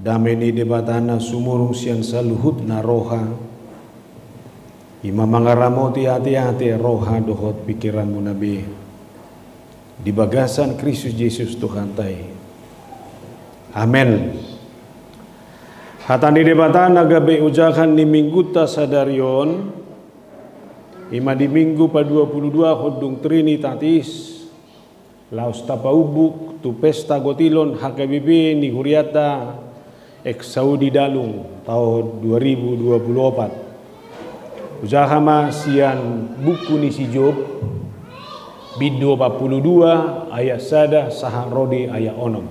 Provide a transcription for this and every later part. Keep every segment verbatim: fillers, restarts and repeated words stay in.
Dame ni Debata na sumurung sian saluhutna roha, i ma mangaramoti ateate, roha dohot pingkiranmuna be di bagasan Kristus Jesus Tuhanta i. Amen. Hata ni Debata na gabe ojahan ni Minggunta sadari on, i ma di Minggu paduapuluduahon dung Trinitatis, laos tapaumbuk tu pesta gotilon H K B P ni hurianta Eksaudi Dalung taon dua ribu dua puluh opat. Hujaha ma sian buku ni si Job, bindu opat pulu dua, ayat sada sahat ro di ayat onom.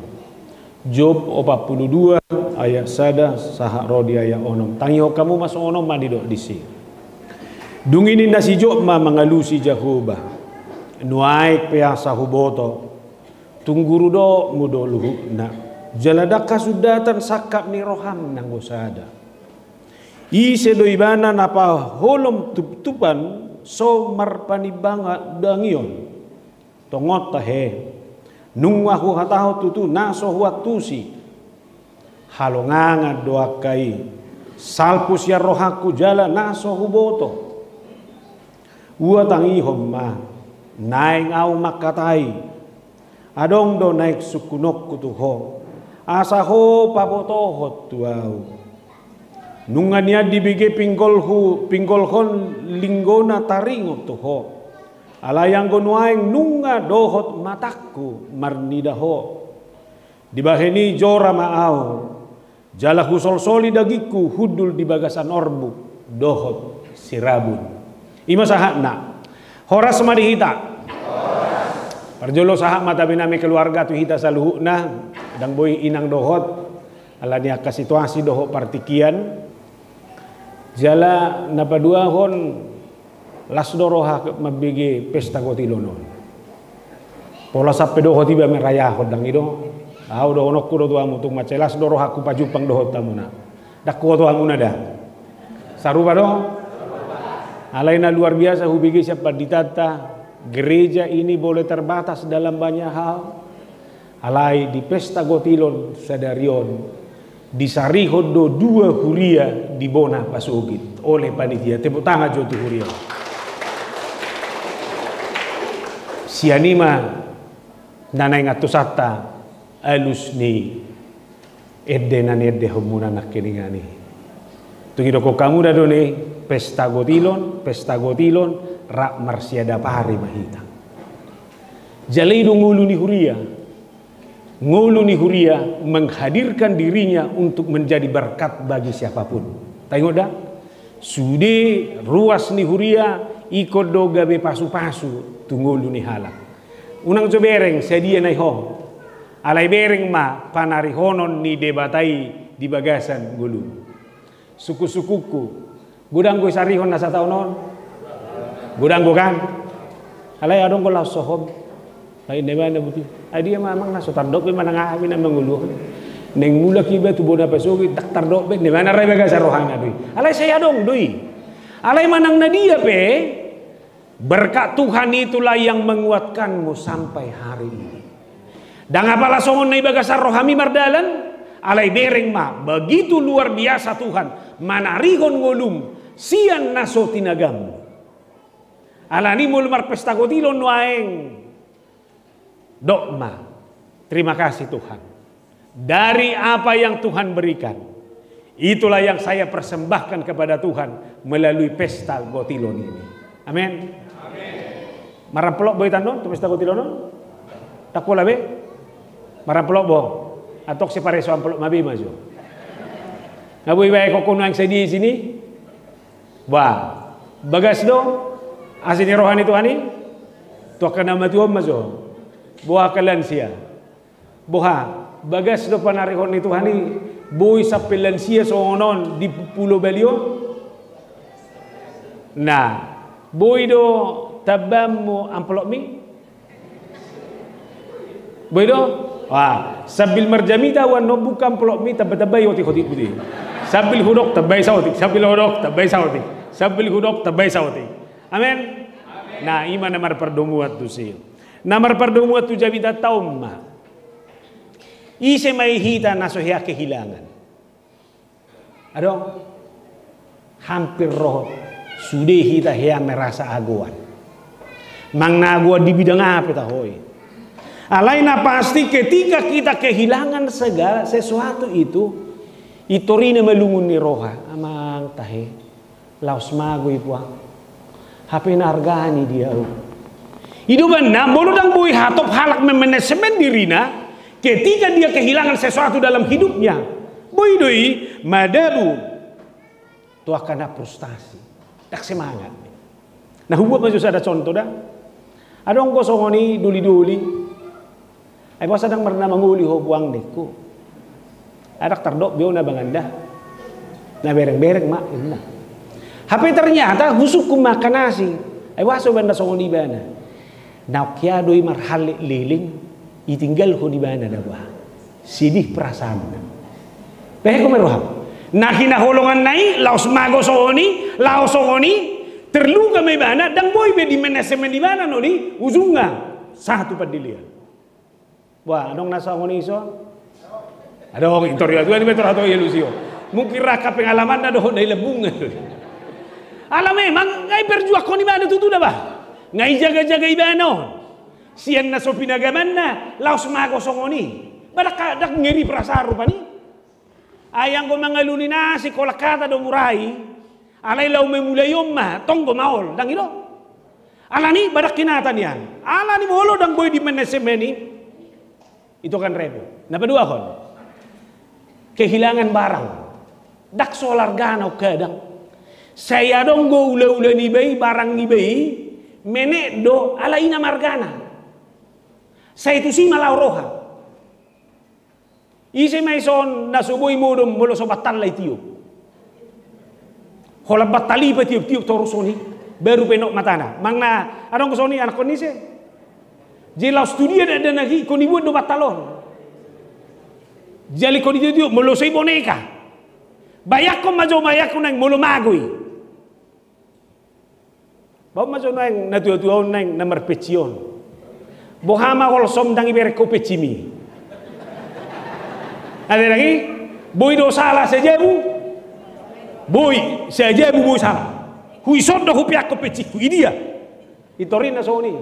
Job opat pulu dua, ayat sada sahat ro di ayat onom. Tangihon hamu ma, songon on ma didok disi: Dung i ninna si Job ma mangalusi Jahowa: Nuaeng pe asa huboto, tung guru dokmu do luhutna, jala ndang hasundatan sangkap ni roham nanggo sada. Ise do ibana na paholom tuptupan, so marpanimbangan dangion? Tongon tahe, nunga huhatahon tutu na so huantusi. Halongangan do angka i salpu sian rohangku jala na so huboto. Ua tangihon ma, naeng ahu mangkatai, adong do naeng sungkunonku tu ho, asa ho pabotohon tu ahu. Nunga nian dibege pinggolhu, pinggolhon linggona taringot tu ho. Alai anggo nuaeng nunga dohot matangku marnida ho. Dibahen i jora ma ahu, jala husolsoli dagingku hundul di bagasan orbuk dohot sirabun. I ma sahatna. Horas ma di hita. Parjolo sahat ma tabe nami keluarga tu hita saluhutna, ndang boi inang dohot, ala ni angka situasi dohot partingkian. Jala na paduahon, las do roha mambege pesta gotilon on. Pola sampe dohot iba marayahon, ndang i do? Ahu dohononku do tu hamu, tung mansai las do rohangku pajumpang dohot hamuna. Ndang huboto hamuna da? Sarupa do? Alai na luar biasa hubege sian panditanta, gereja ini boleh terbatas dalam banyak hal. Alai di pesta gotilon sadari on, disarihon do dua huria di bona pasogit oleh panitia. Tepuk tangan jo tu huria. Sian i ma na naeng antusanta alus ni ende na niendehonmuna nangkiningan i. Tung didokkon hamu da do ni, pesta gotilon, pesta gotilon, rap marsiadapari ma hita. Jala i do ngolu ni huria. Ngolu ni huria menghadirkan dirinya untuk menjadi berkat bagi siapapun. Taingot da? Sude ruas ni huria ingkon do gabe pasupasu tu ngolu ni halak. Unang jo bereng sadia na i ho. Alai bereng ma panarihonon ni Debata i di bagasan ngolum. Sungkunsungkunku, godang do i sarihon na sataon on? Godang do kan? Alai adong do laos sohom. Ai na i ma na buti. Ai dia ma amang na so tardok be manang aha be na mangolu on. Naeng mulak iba tu bona pasogit, ndang tardok be, na i ma na ra di bagasan rohana do i. Alai sai adong do i. Alai manang na dia pe, berkat Tuhan itulah yang menguatkanmu sampai hari ini. Ndang apala songon na di bagasan rohami mardalan, alai bereng ma, begitu luar biasa Tuhan manarihon ngolum sian na so tinagam. Alani molo marpesta gotilon nuaeng, dok ma, terima kasih Tuhan. Dari apa yang Tuhan berikan, itulah yang saya persembahkan kepada Tuhan melalui pesta gotilon ini. Amin. Maramplop bo hita on tu pesta gotilon on? Ndang pola be? Maramplop bo. Antong sipareso amplop ma be ma jo. Nga boi baen ho nuaeng sadia isi ni? Ba, bagas do asi ni roha ni Tuhan i tu angka na matuaon ma jo. Boha angka lansia? Boha, bagas do panarihon ni Tuhan i? Boi sampe lansia songon on di Pulo Bali on? Na, boi do tambaanmu amplopmi? Boi do? Wah, sambil marjamita ahu annon buka amplopmi, tamba-tambai otik-otik putih. Sambil hudok tambai saotik, sambil hudok tambai saotik, sambil hudok tambai saotik. Amen. Na i ma na marpardomuan tusi. Na marpardomuan tu jamita taon ma. Ise ma i hita na so hea kehilangan? Adong, hampir ro sude hita hea merasa agoan. Manang na agoan di bidang aha pe tahe i. Alai na pasti ketika kita kehilangan segala sesuatu itu, i torinna ma lungun ni roha, amang tahe. Laos mago i puang. Hape na arga ni di ahu. I do umbahen na molo ndang boi hatop halak manasemen dirina, ketika dia kehilangan sesuatu dalam hidupnya, boi do i madabu tu angka na frustasi. Ndang semangat. Na hubuat ma jo sada contoh da. Adong do songon i doli-doli. Ai boasa ndang marna mangoli ho puang ningku. Ndang tardok be ho na mangan da. Na bereng-bereng ma inna. Hape ternyata husungkun ma angka nasi. Ai boasa umbahen na songon i ibana. Naung hea do i marhallet leleng, itinggalhon ibana da boha. Sedih perasaanna. Peheko ma i roham. Na hinaholonganna i laos mago songon i, laos songon i, terluka ma ibana, ndang boi be dimanasemen ibana noni, ujungna sahat tu pandelean. Wah, adong na songon i ison. Adong, i tor i, tua ni be tor hatop i alusi on. Mungkin rangka pengalamanna dohot na i lambungna. Ala memang nga i perjuanghon ibana tutu da bah. Nga i jaga-jaga ibana on. Sian na so pinagamanna, laos mago songon i. Ba ndang, ndang ngeri perasaan rupani. Ai anggo mangalului nasi, holan hata do mura i. Alai laho mamulai on ma, tong do maol, ndang i do. Alani, ba ndang hinata nian. Alani molo ndang boi dimanasemen i. Itu kan repot. Na paduahon. Kehilangan barang. Ndang soal argana on kadang. Sai adong do ula-ula niba i, barang niba i, menek do ala i nama argana. Sai tusi ma laho roha. Ise ma ison na so boi modom molo so bantalna itiop. Holan bantal i patiop-tiop torus songon i, baru penok matana. Manang na adong songon i anakkon ni ise. Jadi laos tu dia dakdanak i, ingkon ibuat do bantal on. Jadi ingkon itiop-tiop, molo so i boneka. Bayangkon ma jo, bayangkon naeng molo mago i. Ba on ma jo naeng na tua-tua on naeng na marpensi on. Boha ma holsom ndang ibereng ho pensimi. Ate ndang i, boi do sala sajabu. Boi, sajabu boi sala. Huison do hupeakkon pensingku, i dia. I torinna songon i.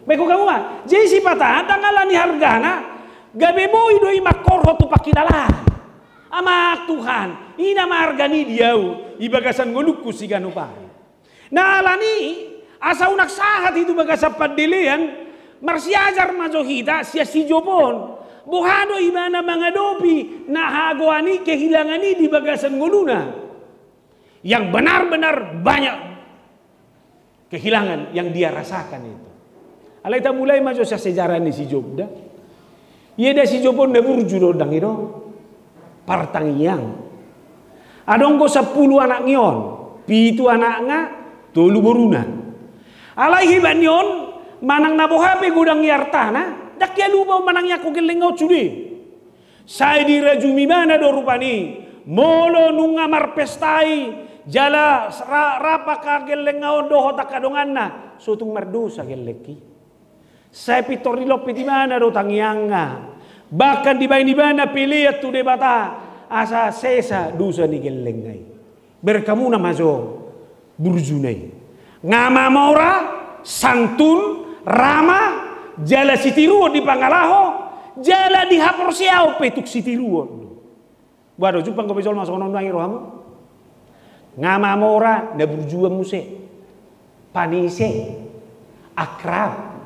Baik ho kamu ma. Jadi sipata ndang ala ni hargana, gabe boi do i mangkorhon tu pangkilalaan. Amang Tuhan, i nama arga ni di ahu, i bagasan ngolungku siganup ari. Na alani, asa unang sahat i tu bagasan pandelean, marsiajar ma jo hita sian si Job on. Boha do ibana mangadopi na hagoan i, kehilangan i di bagasan ngoluna. Yang benar-benar banyak kehilangan yang dia rasakan itu. Alai tamulai ma jo sian sejarah ni si Job da. Ia da si Job on na burju do ndang i do. Partangiang. Adong do sampulu anak ni on, pitu anakna, tolu boruna. Alai hebat ni on, manang na boha pe godang i artana, ndang ia lupa manang ia ho gellengna on sude. Sai dirajumi ibana do rupani, molo nunga marpesta i, jala ra-, rap angka gellengna on dohot angka donganna, so tung mardosa gellengki. Sai pintor dilompit ibana do tangiangna. Bahkan dibaen ibana pelean tu Debata asa sesa dosa ni gellengna i. Bereng hamuna ma jo burjuna i. Nga mamora, santun, ramah, jala sitiruon di pangalaho, jala di haporseaon pe tung sitiruon. Boha do, jumpang dope jolma songon on nuaeng i rohamu? Nga mamora, na burjuan muse. Panise. Akrab.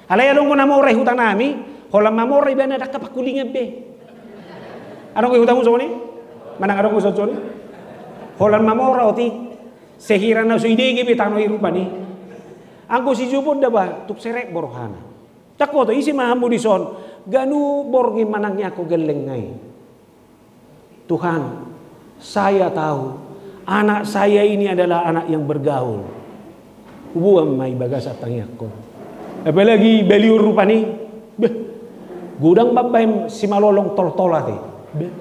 Alai adong do na mora i hutanami, holan mamora ibana ndang pangkulingan be. Adong do i hutamu songon i? Manang adong do songon i? Holan mamora otik. Sehira na so idege be tano i rupani. Anggo si Job on da bah, tung serep do rohana. Ndang huboto, ise ma hamu dison, ganup borngin manang ia ho gellengna i. Tuhan, saya tahu anak saya ini adalah anak yang bergaul. Huboan ma i bagasan tangiangkon. Apalagi balion rupani. Beh, godang mambaen simalolong toltol ate. Beh.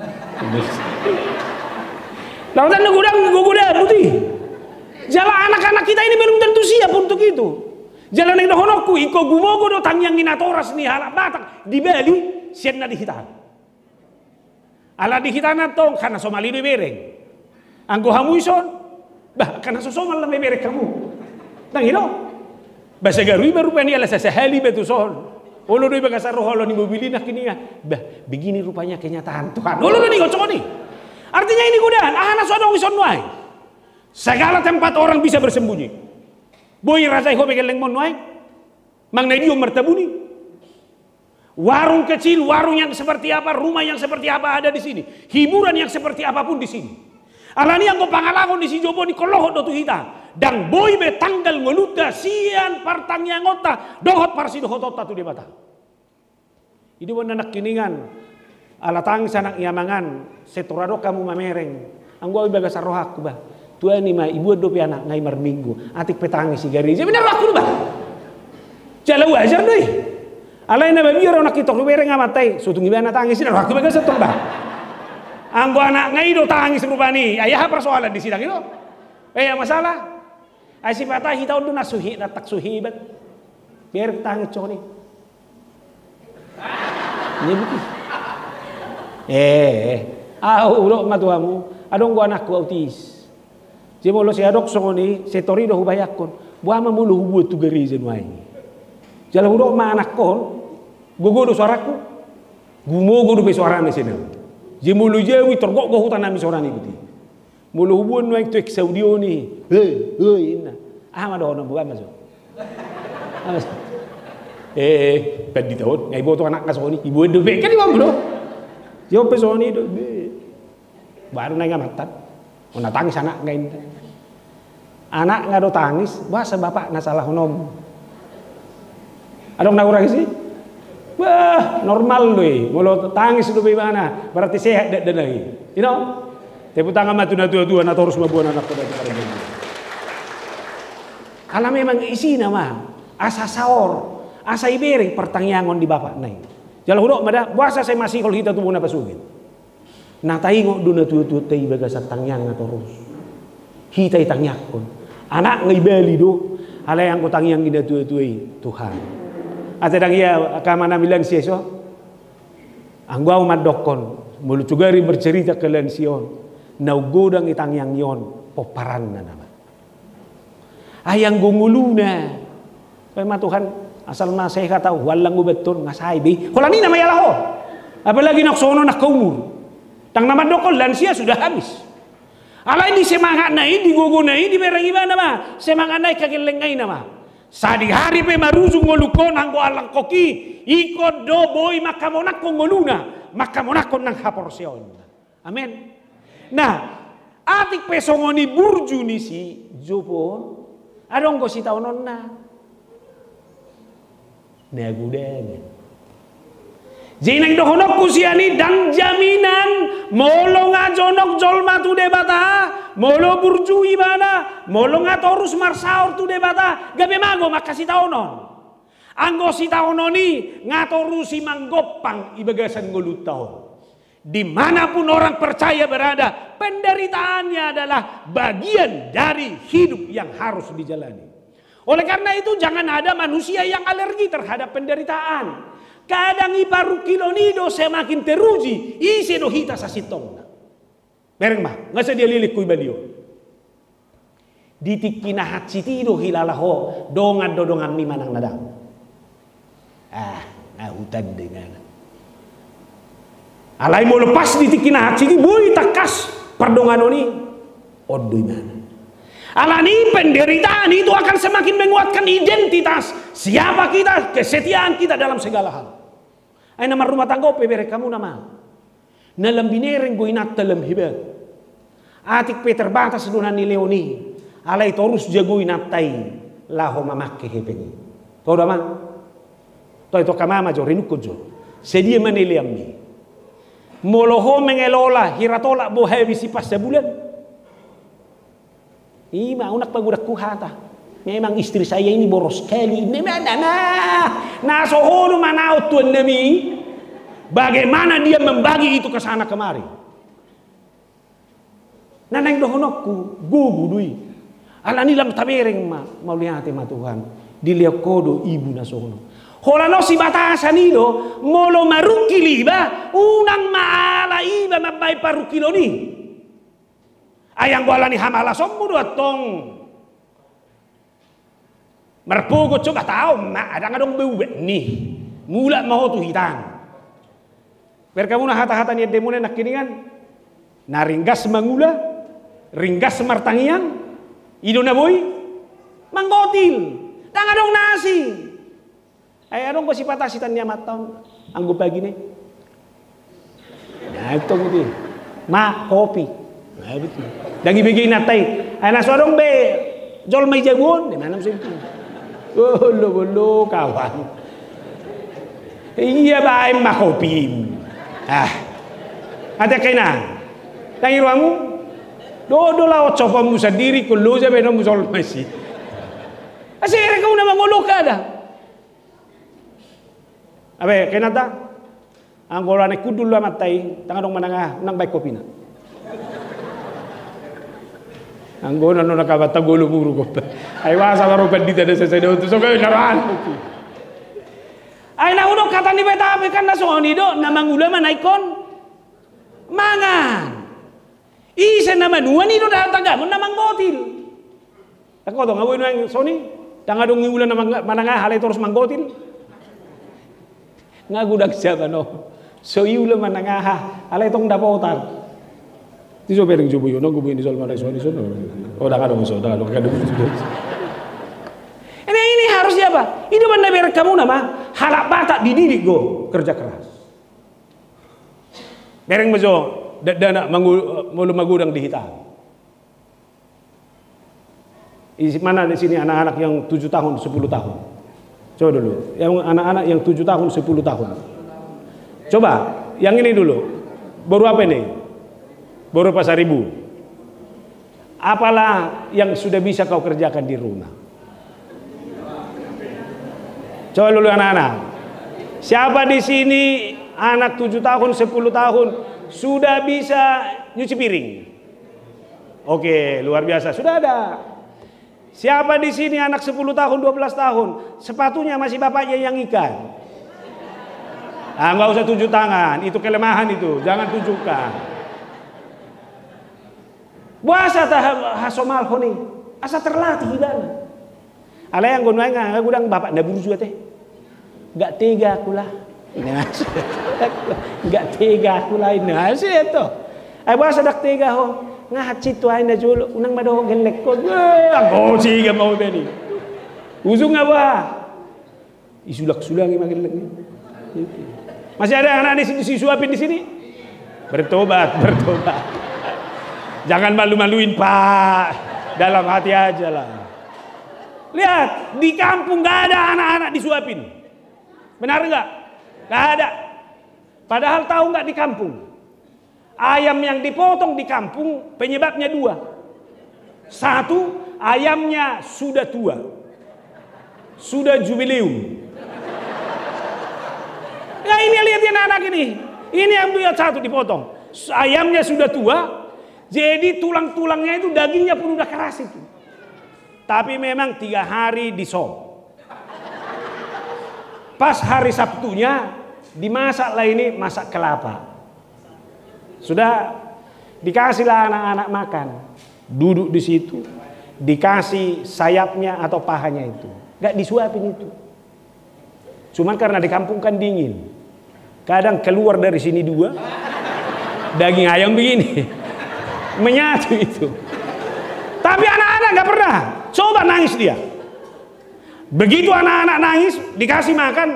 Lautan na godang, gogo dapot i. Jala anak-anak kita ini belum tentu siap untuk itu. Jala naeng dohononku, ingkon gumogo do tangiang ni natoras ni halak Batak di Bali, sian na di hitana. Ala di hitana tong, kan na somal i do ibereng. Anggo hamu ison, bah, angka na so somal na memereng hamu. Ndang i do. Bah, sagaru i baru pani ala sasahali batu son. Olo do i bagasan roha, olo ni mobil i nangkiningan. Bah, begini rupanya kenyataan Tuhan. Olo do ningon songon i. Artinya ini godaan, aha na so adong ison nuaeng. Segala tempat orang bisa bersembunyi. Boi rajai ho be gellengmon nuaeng. Manang na idiom martabuni. Warung kecil, warung yang seperti apa, rumah yang seperti apa ada di sini. Hiburan yang seperti apapun di sini. Alani anggo pangalaho ni si Job on ingkon lohot do tu hita. Ndang boi be tanggal ngolunta sian partangiangonta dohot parsidohotonta tu Debata. I do bona nangkiningan. Ala tangis anak ni amangan, setor adong hamu mamereng. Anggo au i bagasan rohangku bah. Tuani ma, ibuat dope anakna i marminggu. Atik pe tangis i gareja. Binaru aku do bah. Jala wajar do i. Alai na mabiar anak i tong do bereng amanta i. So tung ibana tangis i, na rohangku i bagasan tong bah. Anggo anakna i do tangis rupani. Ai aha persoalan di sidang i do? Eh, masalah. Ai sipata hita on do na so he, na tak so hebat. Bereng tangis songon i. Nyebut i. Eh, eh. Au dok ma tu hamu. Adong do anakku autis. Jadi molo sai adong songon i, setor i do hubayangkon. Boha ma molo hubuat tu gareja nuaeng. Jala hudok ma anakkon. Gogo do suarangku. Gumogo dope suarana sian au. Jadi molo jau i torgok do huta nami suarana i. Molo hubuat nuaeng tu X Audio ni, he, he, inna. Aha ma dohonon, boha ma so? Aha ma so? Eh, eh, pandita on, nga iboto anakna songon i, iboan dope, kan iboan do. Jawab pe songon i do, be. Baru naeng amanta. Ona tangis anakna inna. Anakna do tangis, boasa bapakna salahononmu? Adong na hurang isi? Wah, normal do i. Molo tangis dope ibana, berarti sehat dakdanak i. I do? Tepuk tangan ma tu na tua-tua, na torus ma boan anak pada tu. Ala memang isina ma, asa saor, asa ibereng partangiangon di bapakna i. Jala hudok ma da, boasa sai masihol hita tu bona pasogit. Na taingot do na tua-tuanta i bagasan tangiangna torus. Hita i tangiangkon. Anakna i bali do, alai anggo tangiang ni na tua-tua i, Tuhan. Ate ndang ia angka amanami lansia i so? Anggo au mandokkon, molo cugari bercerita ke lansia on, naung godang i tangiang i on, pomparanna nama. Ai anggo ngoluna. Baen ma Tuhan, asal ma sehat au, huallang obat on, nga sai be i. Holan i nama iala ho. Apalagi naung songon on angka umur. Ndang na mandokkon lansia sudah habis. Alai di semangatna i, di gogona i, dibereng ibana ma. Semangatna i, hagellengna i nama. Sadihari pe marujung ngolungkon anggo allang hoki, ingkon do boi mangkamonangkon ngoluna, mangkamonangkon nang haporseaonna. Amen. Nah, atik pe songon i burju ni si Job on, adong do sitaononna. Na godang. Jadi naeng dohononku sian i, ndang jaminan molo nga jonok jolma tu Debata, molo burju ibana, molo nga torus marsaor tu Debata, gabe mago ma angka sitaonon. Anggo sitaonon i nga torus i manggompang i bagasan ngolunta on. Di mana pun orang percaya berada, penderitaannya adalah bagian dari hidup yang harus dijalani. Oleh karena itu, jangan ada manusia yang alergi terhadap penderitaan. Kadang i parungkilon i do semakin teruji, ise do hita sasintongna. Bereng ma, nga sadia lelengku i balion. Di tingki na hansit i do hilala ho, dongan do donganmi manang na ndang. Ah, na huta do imana. Alai molo pas di tingki na hansit i, boi tangkas pardonganon i, on do imana. Alani penderitaan itu akan semakin menguatkan identitas siapa kita, kesetiaan kita dalam segala hal. Ai na marrumah tangga on pe bereng hamu nama. Na lam binereng do inanta lam hebat. Atik pe terbatas do na nilehon i. Alai torus jago inanta i laho mamangke hepeng i. Toho do amang? Toho, i tu angka mama jo, renungkon jo. Sadia ma nilehonmi? Molo ho mengelola hira tolak bo habis i pas sabulan. Ima unang pagodangku hata. Memang istri saya ini boros sekali. Memang na, na, na so ho do manaon tuan nami. Bagaimana dia membagi itu ke sana kemari. Na naeng dohononku, gogo do i. Alani lam tabereng ma, mauliate ma Tuhan. Dilehon ho do ibu na songon on. Holan on sibatasan i do, molo marungkil iba, unang ma ala iba mambaen parungkilon i. Ai anggo ala ni hamalasonmu do antong. Marpogot coba taon ma, ndang adong be ubat ni. Mulak ma ho tu hita. Bereng hamuna hata-hata ni endemuna nangkiningan. Na ringgas mangula, ringgas martangiang, i do na boi manggotil. Ndang adong na asing. Ai adong do sipata sitan ni amanta on. Anggo pagi ne. Nah, itu gitu. Ma, kopi. Nah, betul. Ndang ibege inanta i. Ai na so adong be jolma i jabu on, di mana musim itu? Olo, olo, kawan. Iya, baen ma kopi. Ah. Ate kena. Tangi ruamu. Dodo lah ocoponmu sendiri, kulo jabe no musol masih. Asi kau nama ngolok ada. Abe, kena ta? Anggo rane kudul lah matai, tangah dong mananga, nang baik kopina. Anggo nano nakabata golo buru kopa. Ai wasa baru pandita desa saya tu sokai naran. Ai na uno kata ni beta abe kan na soni do, na mangula manaikon mangan. Ise na manuan i do da tagamon na manggotil. Tako tong abu nuang soni, tangah dong iula na mananga halai torus manggotil. Nga gudang siapa no. So iula mananga halai tong dapotan. Ti so bereng jobo yo no gubu ini sol mana soni sol. Oh tangah dong so tangah dong kadung. Ini ini harus siapa? Ini mana bereng kamu nama halak Batak dididik go kerja keras. Bereng mejo dana mangulu magudang di hita. Isi mana di sini anak-anak yang tujuh tahun, sepuluh tahun? Coba dulu, yang anak-anak yang tujuh tahun, sepuluh tahun. Coba, yang ini dulu. Baru apa ini? Baru Pasaribu. Apalah yang sudah bisa kau kerjakan di rumah? Coba dulu anak-anak. Siapa di sini anak tujuh tahun, sepuluh tahun sudah bisa nyuci piring? Oke, luar biasa. Sudah ada. Siapa di sini anak sepuluh tahun, dua belas tahun, sepatunya masih bapaknya yang ikat? Ah, nggak usah tunjuk tangan, itu kelemahan itu, jangan tunjukkan. Boasa ta hasomalhon i, asa terlatih ibana. Alai anggo nuaeng nga gudang bapak na burju ate. Gak tega aku lah. Gak tega aku lah ini. Nah, si itu. Ai boasa dak tega ho. Nga hatsit tu ai na jolo. Unang ma dohot gellengkon. Anggo siga mau beni. Ujung apa? Isulak-sulaki ma gelleng. Masih ada anak di sini disuapin di sini? Bertobat, bertobat. Jangan malu-maluin, Pak. Dalam hati aja lah. Lihat, di kampung nggak ada anak-anak disuapin. Benar nggak? Nggak ada. Padahal tahu nggak di kampung? Ayam yang dipotong di kampung penyebabnya dua. Satu, ayamnya sudah tua. Sudah jubileum. Ya ini lihat anak-anak ini. Ini yang lihat satu dipotong. Ayamnya sudah tua, jadi tulang-tulangnya itu dagingnya pun udah keras itu. Tapi memang tiga hari disom. Pas hari Sabtunya dimasak lah ini masak kelapa. Sudah dikasihlah anak-anak makan. Duduk di situ, dikasih sayapnya atau pahanya itu. Gak disuapin itu. Cuman karena di kampung kan dingin. Kadang keluar dari sini dua, daging ayam begini. Menyatu itu. Tapi anak-anak nggak pernah. Coba nangis dia. Begitu anak-anak nangis, dikasih makan,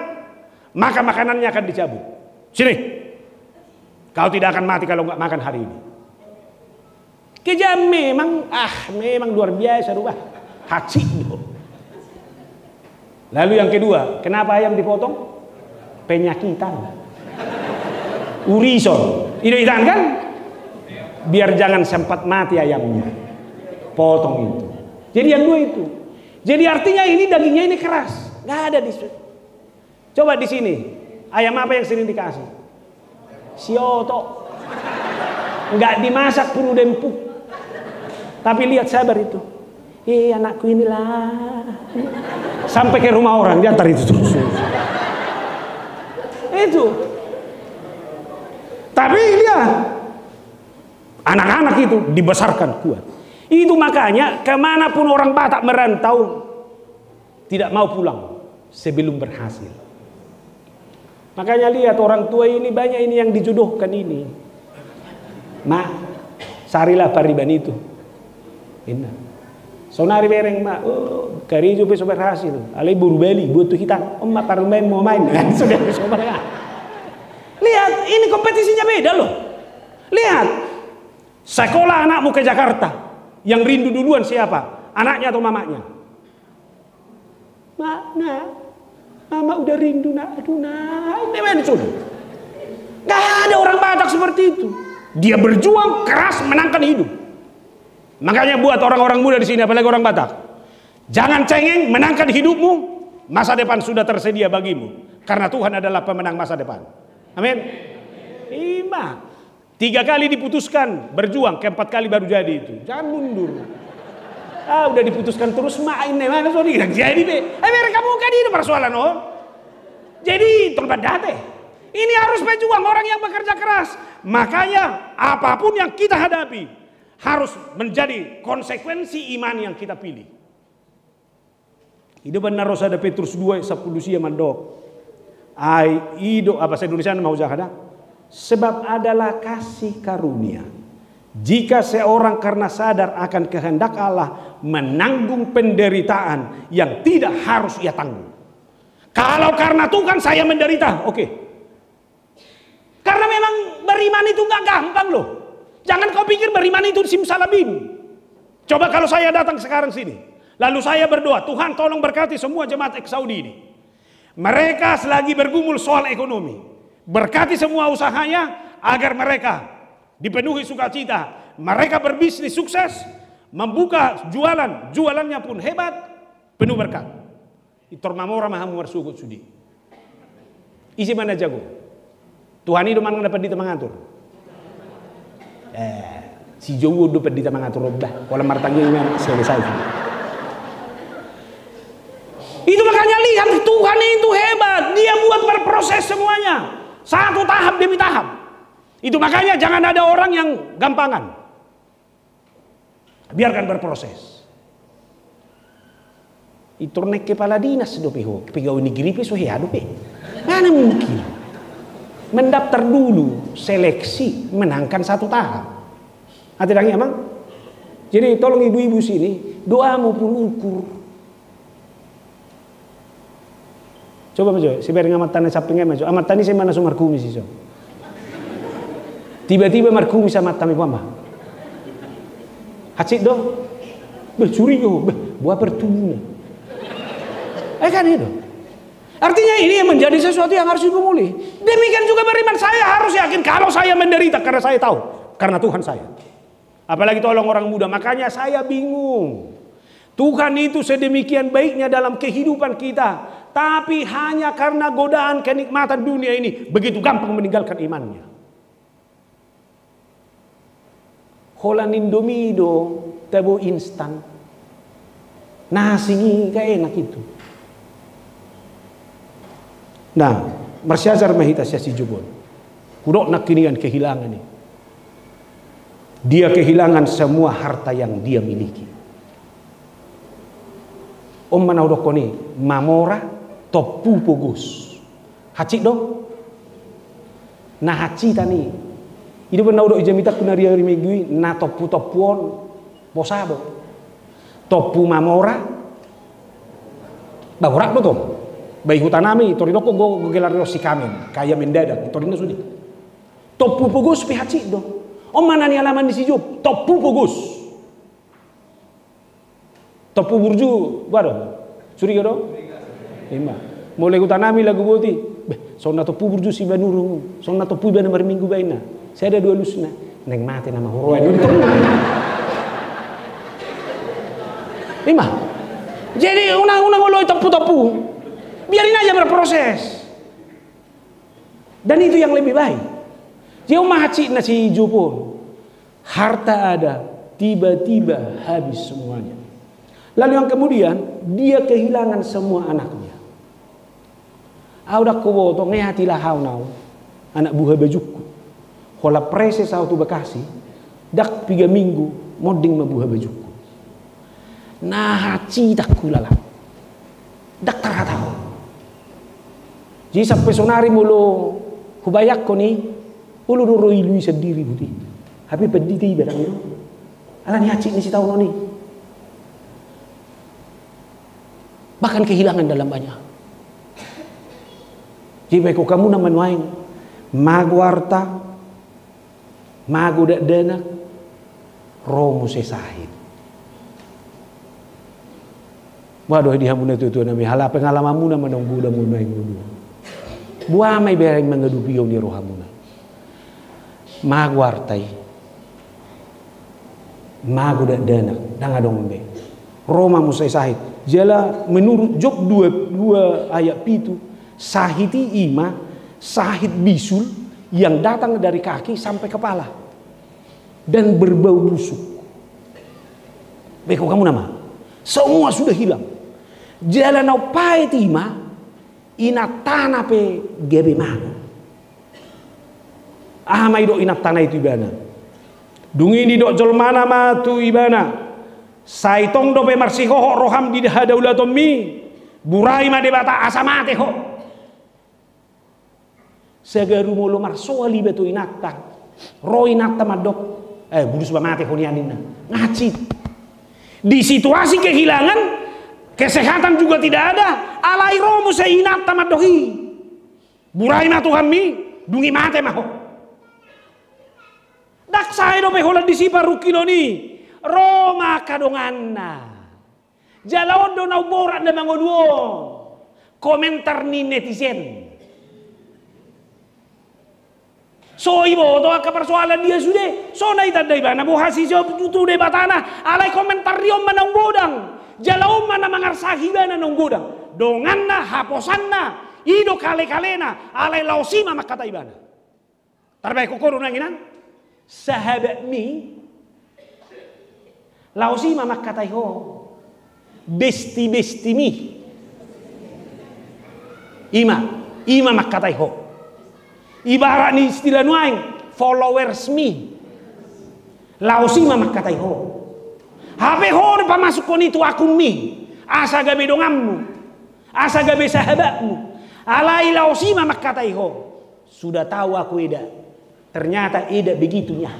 maka makanannya akan dicabut. Sini. Kau tidak akan mati kalau nggak makan hari ini. Kejam memang, ah memang luar biasa rupanya. Haci do. Lalu yang kedua, kenapa ayam dipotong? Penyakitan. Urison. Ida ikan kan? Biar jangan sempat mati ayamnya. Potong itu. Jadi yang dua itu. Jadi artinya ini dagingnya ini keras. Nggak ada di Coba di sini, ayam apa yang sering dikasih? Sioto. Nggak dimasak pun udah empuk. Tapi lihat sabar itu. Eh, anakku inilah. Sampai ke rumah orang, diantar itu terus. Itu. Tapi lihat, Anak-anak itu dibesarkan kuat. Itu makanya kemanapun orang Batak merantau, tidak mau pulang sebelum berhasil. Makanya lihat orang tua ini banyak ini yang dijodohkan ini. Ma, sarilah pariban itu. Inna. Sonari bereng ma, oh, karejo pe so berhasil. Alai boru Bali, buat tu hita, oh, ma parumaen mau main. Sudah so berhasil. Lihat, ini kompetisinya beda loh. Lihat, sekolah anakmu ke Jakarta, yang rindu duluan siapa? Anaknya atau mamanya? Ma, nak, mama udah rindu, nak. Aduh, nak, ini men sudah. Gak ada orang Batak seperti itu. Dia berjuang keras menangkan hidup. Makanya buat orang-orang muda di sini, apalagi orang Batak, jangan cengeng, menangkan hidupmu. Masa depan sudah tersedia bagimu. Karena Tuhan adalah pemenang masa depan. Amin. Ima. Tiga kali diputuskan, berjuang, keempat kali baru jadi itu. Jangan mundur. Ah, udah diputuskan terus, main nih, mana so dibilang jadi be. Eh, biar kamu kan itu persoalan, oh. Jadi, tolong date. Ini harus berjuang orang yang bekerja keras. Makanya, apapun yang kita hadapi, harus menjadi konsekuensi iman yang kita pilih. I do umbahen na ro sada Petrus dua sampulu sia mandok. Ai i do, apa, bahasa Indonesia na mau jahat dah. Sebab adalah kasih karunia. Jika seorang karena sadar akan kehendak Allah menanggung penderitaan yang tidak harus ia tanggung. Kalau karena Tuhan saya menderita, oke. Karena memang beriman itu nggak gampang loh. Jangan kau pikir beriman itu simsalabim. Coba kalau saya datang sekarang sini, lalu saya berdoa, "Tuhan, tolong berkati semua jemaat Eksaudi ini. Mereka selagi bergumul soal ekonomi, berkati semua usahanya agar mereka dipenuhi sukacita, mereka berbisnis sukses, membuka jualan, jualannya pun hebat, penuh berkat." Pintor mamora ma hamu marsogot sude. Ise ma na jago? Tuhan i do manang na pandita mangatur? Eh, si Jowo do pandita mangatur, bah. Pola martangiang ma selesai. Itu makanya lihat, Tuhan itu hebat. Dia buat berproses semuanya. Satu tahap demi tahap. Itu makanya jangan ada orang yang gampangan. Biarkan berproses. Pintor naek kepala dinas dope ho, pegawai negeri pe so hea dope. Mana mungkin? Mendaftar dulu, seleksi, menangkan satu tahap. Ate dang i, Amang? Jadi tolong ibu-ibu sini, doamu pun ukur. Coba ma jo, sibereng amanta na samping i ma jo. Amanta ni sema na so markumis i so. Tiba-tiba markumis amanta i, pama. Hansit do? Beh, curiga ho, beh, boha pertuna. Eh, kan itu. Artinya ini yang menjadi sesuatu yang harus digumuli. Demikian juga beriman, saya harus yakin kalau saya menderita karena saya tahu, karena Tuhan saya. Apalagi tolong orang muda, makanya saya bingung. Tuhan itu sedemikian baiknya dalam kehidupan kita, tapi hanya karena godaan kenikmatan dunia ini, begitu gampang meninggalkan imannya. Holan Indomie do, tabo instan. Nasi i nggak enak itu. Nah, marsiajar ma hita sian si Job on. Hudok nangkiningan kehilangan i. Dia kehilangan semua harta yang dia miliki. On ma na hudokkon i, mamora, tompu pogos. Hansit do? Na hansitan i. I do umbahen na hudok i jamitangku na riari Minggu i, na tompu-tompu on, posa do. Tompu mamora, bah, borat do tong. Bah, i huta nami, tor didok ho, go, go gelar do si Kamen, kaya mendadak, tor ninna sude. Tompu pogos pe hansit do. On ma na nialaman ni si Job, tompu pogos. Tompu burju, boha do? Curiga do? Ima. Molo i huta nami lagu boti. Beh, songon na tompu burju si Banurung. Songon na tompu ibana marminggu baenna. Sada dua alusna. Naeng mate nama huroan. Ima. Jadi unang, unang olo i tompu-tompu. Biarin aja berproses. Dan itu yang lebih baik. Jadi on ma hansitna si Job on. Harta ada, tiba-tiba habis semuanya. Lalu yang kemudian, dia kehilangan semua anaknya. Au dang huboto, ngeat ilah au na, anak buha bajungku. Holan preses au tu Bekasi, Ndang piga minggu, monding ma buha bajungku. Na hansit ahu hulala. Ndang tarhatahon. Jadi sampe sonari molo hubayangkon i, olo do ro ilu i sandiri buti. Hape pandita iba ndang i do. Alani hansit ni sitaonon i. Bahkan kehilangan dalam banyak hal. Jadi baen hamu na manuaeng, mago arta, mago dakdanak, ro muse sahit. Boha do di hamu na tuatua nami, hala pengalamanmuna ma naung godang molo nuaeng ngolu on. Boha ma ibereng mangadopi on di rohamuna. Mago arta i. Mago dakdanak, ndang adong be. Ro ma muse sahit. Jala menurut Job dua, dua ayat pitu, sahit i ima, sahit bisul yang datang dari kaki sampai kepala. Dan berbau busuk. Baen hamu na ma. Semua sudah hilang. Jala na umbahen i ma, inantana pe gabe mago. Aha ma didok inantana i tu ibana? Dung i didok jolmana ma tu ibana, sai tong dope marsihohot roham di hadaulatonmi, burai ma Debata asa mate ho. Sagaru molo marsoal iba tu inanta, ro inanta mandok, eh, bulus ma mate ho nian ninna. Nga hansit. Di situasi kehilangan, kesehatan juga tidak ada, alai ro muse inanta mandok i. Burai ma Tuhanmi, dung i mate ma ho. Ndang sae dope holan disi parungkilon i, ro ma angka donganna. Jala on do na umborat na mangolu on. Komentar ni netizen. So iboto angka parsoalan dia sude, so na itanda ibana boha si Job tu Debatana, alai komentar ni on ma naung godang. Jala on ma na mangarsahi ibana naung godang. Donganna, haposanna, i do kalekalena, alai laos i ma mangkatai ibana. Tarbaen ho do nuaeng inang, sahabatmi, laos i ma mangkatai ho, besti-bestimi. Ima, ima mangkatai ho. Ibarat ni istilah nuaeng, followersmi. Laos i ma mangkatai ho. Hape ho do pamasukkon i tu akunmi, asa gabe donganmu, asa gabe sahabatmu. Alai laos i ma mangkatai ho. Sudah tahu aku eda. Ternyata eda begitunya.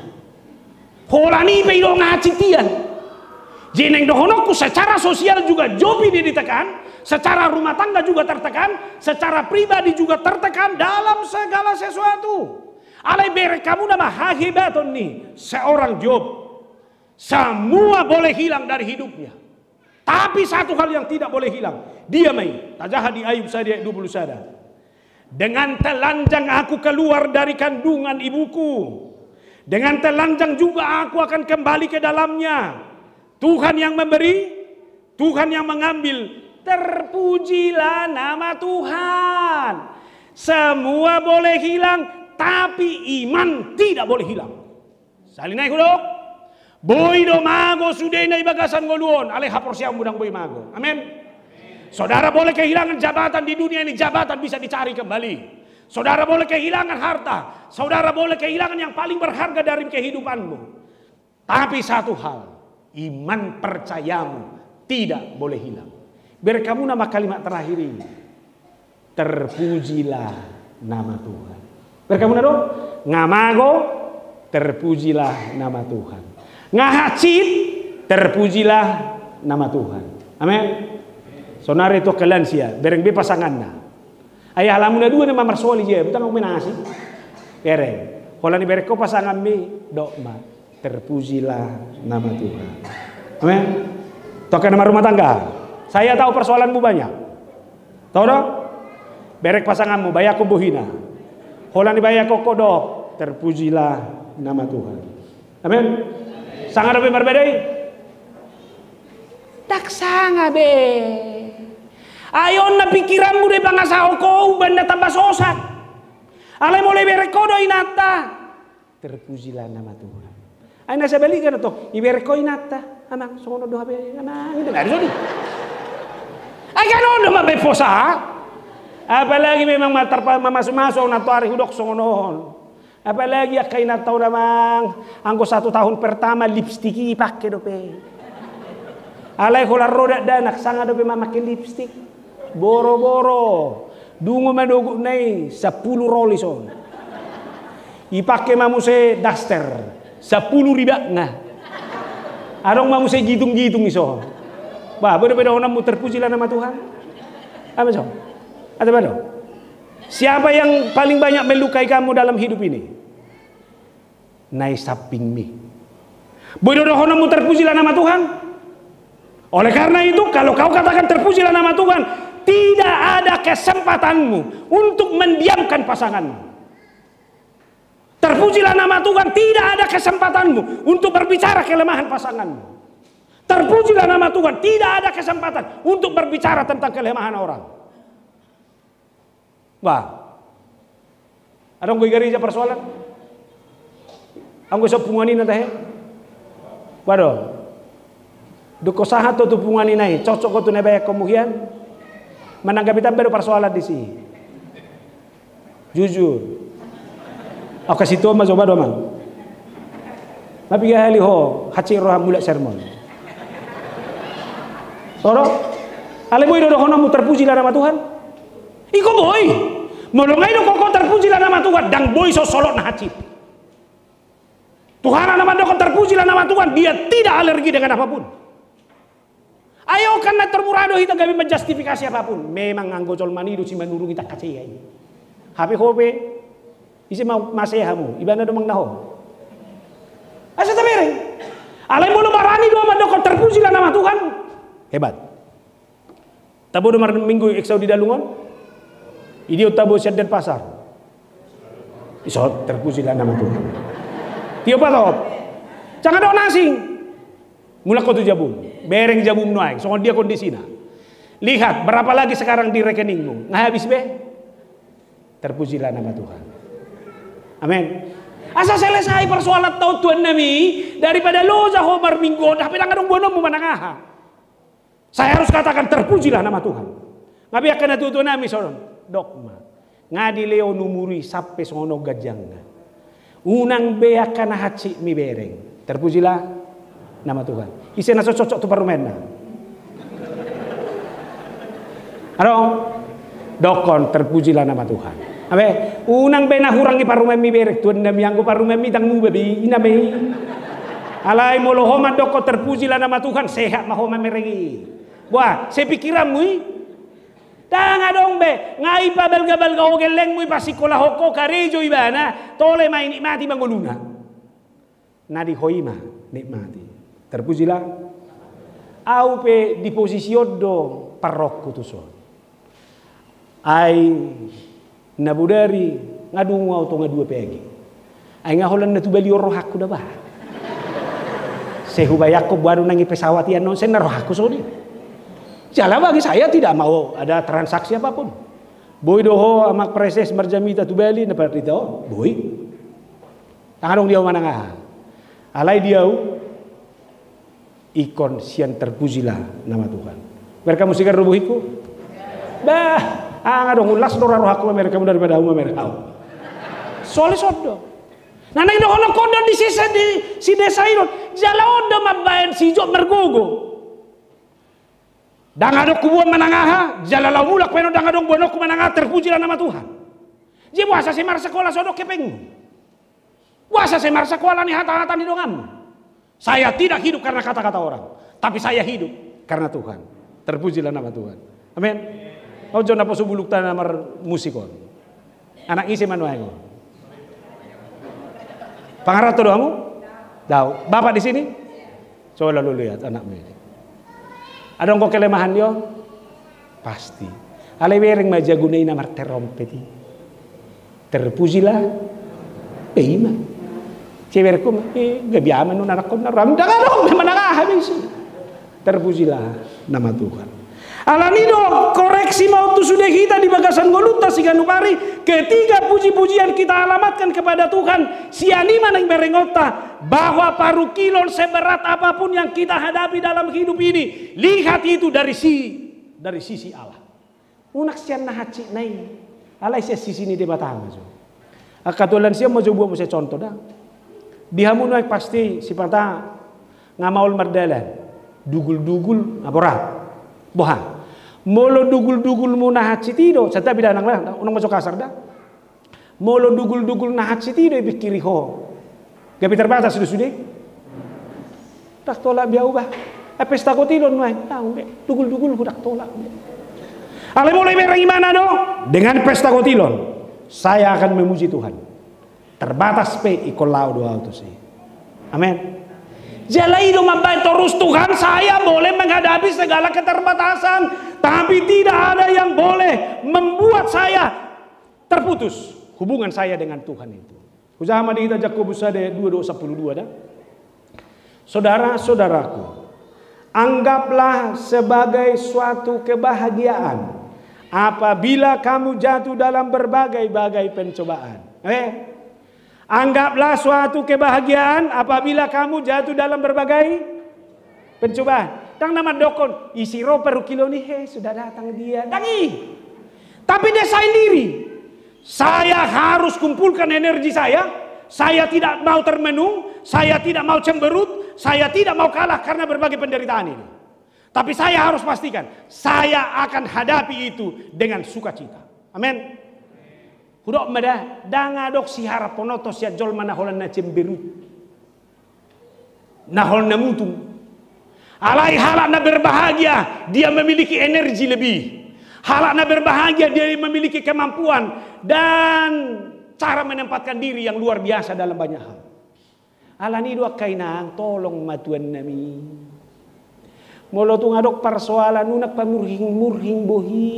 Holan i pe i do nga hansit hian. Jadi naeng dohononku, secara sosial juga Job ini ditekan, secara rumah tangga juga tertekan, secara pribadi juga tertekan dalam segala sesuatu. Alai bereng hamu nama hahebaton ni seorang Job. Semua boleh hilang dari hidupnya. Tapi satu hal yang tidak boleh hilang. Dia ma i, tajaha di Ayub sada ayat dua puluh sada. Dengan telanjang aku keluar dari kandungan ibuku. Dengan telanjang juga aku akan kembali ke dalamnya. Tuhan yang memberi, Tuhan yang mengambil. Terpujilah nama Tuhan. Semua boleh hilang, tapi iman tidak boleh hilang. Sahali nai hudok, boi do mago sude na di bagasan ngolu on, alai haporseaonmu ndang boi mago. Amen. Saudara boleh kehilangan jabatan di dunia ini, jabatan bisa dicari kembali. Saudara boleh kehilangan harta, saudara boleh kehilangan yang paling berharga dari kehidupanmu. Tapi satu hal, iman percayamu tidak boleh hilang. Bereng hamu nama kalimat terakhir ini. Terpujilah nama Tuhan. Bereng hamu na do? Nga mago, terpujilah nama Tuhan. Nga hansit, terpujilah nama Tuhan. Amen. Sonari tu angka lansia, bereng be pasanganna. Ai ala muna dua na mamarsoal i, buta ma umenasi. Bereng. Holan ibereng ho pasanganmi, dok ma. Terpujilah nama Tuhan. Amen. Tu angka na marrumah tangga. Saya tahu persoalanmu banyak. Tahu do? Bereng pasanganmu, bayangkon bohina. Holan ibayangkon ho dok, terpujilah nama Tuhan. Amen. Sanga dope marbadai? Ndang sanga be. Ai on na pikiranmu do i pangasahon ho umbahen na tamba sosak. Alai molo ibereng ho do inanta. Terpujilah nama Tuhan. Ai na sabalikna do tong, ibereng ho inanta, amang, songon on do hape, amang, inda baru soni. Ai kan on do ma be posa. Apalagi memang ma tarpa-, mamasumasu on, antuari hudok songon on. Apalagi angka inanta on, amang, anggo satu tahun pertama lipstik i ipake dope. Alai holan ro dakdanak sanga dope mamake lipstik. Boro-boro. Dungo ma dogotna i, sampulu roll i son. Ipake ma muse daster, sampulu ribakna. Adong ma muse gitung-gitung i son. Bah, boi dope dohononmu terpujilah nama Tuhan? Apa son? Ada bado? Siapa yang paling banyak melukai kamu dalam hidup ini? Na i sampingmi. Boi do dohononmu terpujilah nama Tuhan? Oleh karena itu, kalau kau katakan terpujilah nama Tuhan, tidak ada kesempatanmu untuk mendiamkan pasanganmu. Terpujilah nama Tuhan, tidak ada kesempatanmu untuk berbicara kelemahan pasanganmu. Terpujilah nama Tuhan, tidak ada kesempatan untuk berbicara tentang kelemahan orang. Bah. Adong do di gareja persoalan? Anggo so punguan i na tahe? Bah do. Dung ho sahat ho tu punguan i na i, cocok ho tu na ibaen ho muhian? Mananggapi tamba do persoalan disi? Jujur. Au kasih tau ma jo bah do, amang. Mapiga hali ho hansit roham mulak sermon? Olo? Alai boi do dohononmu terpujilah nama Tuhan? Ingkon boi. Molo nga i do ho terpujilah nama Tuhan, ndang boi so solot na hansit. Tuhan na mandok terpujilah nama Tuhan, dia tidak alergi dengan apapun. Ayo kan na termurah do hita gabe menjustifikasi apapun. Memang anggo jolma ni do si manurung i tangkas ia i. Hape ho pe, ise ma masea hamu, ibana do manang na ho. Asa tabereng. Alai molo barani do mandok terpujilah nama Tuhan. Hebat. Tabo do marminggu eksau di dalung on? Idiot tabo sian Denpasar. Isot, terpujilah nama Tuhan. Tio patop. Jangan dok nasing. Mulak ho tu jabum. Bereng jabum nuaeng. Songon dia kondisina. Lihat, berapa lagi sekarang di rekeningmu? Nga habis be? Terpujilah nama Tuhan. Amin. Asa selesai persoalan tau Tuhan nami, daripada loja ho marminggu on, hape ndang adong boanonmu manang aha. Saya harus katakan, terpujilah nama Tuhan. Nga be angka na tuatua nami songon dok ma. Nga dilehon umur i sampe songon on ganjangna. Unang be angka na hansit mibereng. Terpujilah nama Tuhan. Ise na so cocok tu parumaenna? Adong? Dokkon, terpujilah nama Tuhan. Abe, unang be na hurang i parumaenmi bereng, Tuhan nami, anggo parumaenmi ndang muba be, ina be. Alai molo ho mandok terpujilah nama Tuhan, sehat ma ho mamereng i. Buah, sepikiranmu i? Ndang adong be, nga i pabalgabalga ho gellengmu i, pasingkolahon ho, karejo ibana, tole ma i nikmati ma ngoluna. Na di ho i ma nikmati. Terpujilah. Au pe di posisi on do parrohangku tuson. Ai na bodari nga dungo au tonga dua pagi. Ai nga holan na tu Bali on rohangku da bah. Sai hubayangkon boha do nang i pesawat i annon, sai na rohangku songon i. Jala bagi saya tidak mau ada transaksi apapun. Boi do ho Amak Praeses marjamita tu Bali, na parhita on, boi. Ndang adong di au manang aha. Alai di au, ingkon sian terpujilah nama Tuhan. Mereka musikar do bohingku? Bah, ndang adong, las do ra rohangku mamereng hamu daripada hamu mamereng au. Soal i son do. Nah, na i dohononku on do di si, di si desa i do. Jala on do mambaen si Job margogo. Ndang adong huboan manang aha, jala laho mulak pe on, ndang adong boanonku manang aha, terpujilah nama Tuhan. Jadi boasa sai marsakola so dok hepengmu? Boasa sai marsakola ni hatahata ni donganmu? Saya tidak hidup karena kata-kata orang, tapi saya hidup karena Tuhan. Terpujilah nama Tuhan. Amin. Au jo naposo bulungta na marmusik on. Anak ise ma nuaeng on? Pangaranto do hamu? Dao. Bapak di sini? Coba lalu lihat anakmu ini. Adong do kelemahan dia? Pasti. Alai bereng ma jaguna i na marterompet i. Terpujilah. Eh, ima. Ceberku ma, eh, gabe ama nu narakkon na ram daga dong, memang naga habis. Terpujilah nama Tuhan. Alani do, koreksi ma on tu sude hita di bagasan ngolunta siganup ari, ketika puji-pujian kita alamatkan kepada Tuhan, sian i ma naeng berengonta, bahwa parungkilon seberat apapun yang kita hadapi dalam hidup ini, lihat itu dari si, dari sisi Allah. Unang sian na hansit na i, alai sian sisi ni Debata ma jo. Angka tuan lansia, ma jo buat muse contoh da. Di hamu nuaeng pasti sipata nga maol mardalan. Dugul-dugul, nga borat. Boha. Molo dugul-dugulmu na hansit i do, santabi da nang, unang ma jo kasar da. Molo dugul-dugul na hansit i do dipingkiri ho, gabe terbatas do sude. Ndang tolap be au bah. Eh, pesta kotilon nuaeng. Ndang be. Dugul-dugulhu ndang tolap be. Alai molo ibereng imana do, dengan pesta kotilon, saya akan memuji Tuhan. Terbatas pe ingkon laho do au tusi. Amen. Jala i do mambaen torus, Tuhan, saya boleh menghadapi segala keterbatasan, tapi tidak ada yang boleh membuat saya terputus hubungan saya dengan Tuhan itu. Hujaha ma di hita Jakobus sada ayat dua dohot sampulu dua da. Saudara-saudaraku, anggaplah sebagai suatu kebahagiaan apabila kamu jatuh dalam berbagai-bagai pencobaan. Eh, anggaplah suatu kebahagiaan apabila kamu jatuh dalam berbagai pencobaan. Ndang na mandokkon, ise ro parungkilon i, he, sudah datang dia. Ndang i. Tapi dia sendiri. Saya harus kumpulkan energi saya. Saya tidak mau termenung, saya tidak mau cemberut, saya tidak mau kalah karena berbagai penderitaan ini. Tapi saya harus pastikan, saya akan hadapi itu dengan sukacita. Amin. Hudok ma da, ndang adong siharaphononhon sian jolma na holan na cemberut, na holan na mutung. Alai halak na berbahagia, dia memiliki energi lebih. Halak na berbahagia, dia memiliki kemampuan dan cara menempatkan diri yang luar biasa dalam banyak hal. Alani do angka inang, tolong ma tuannami. Molo tung adong parsoalan, unang pamurhing-murhing bohi.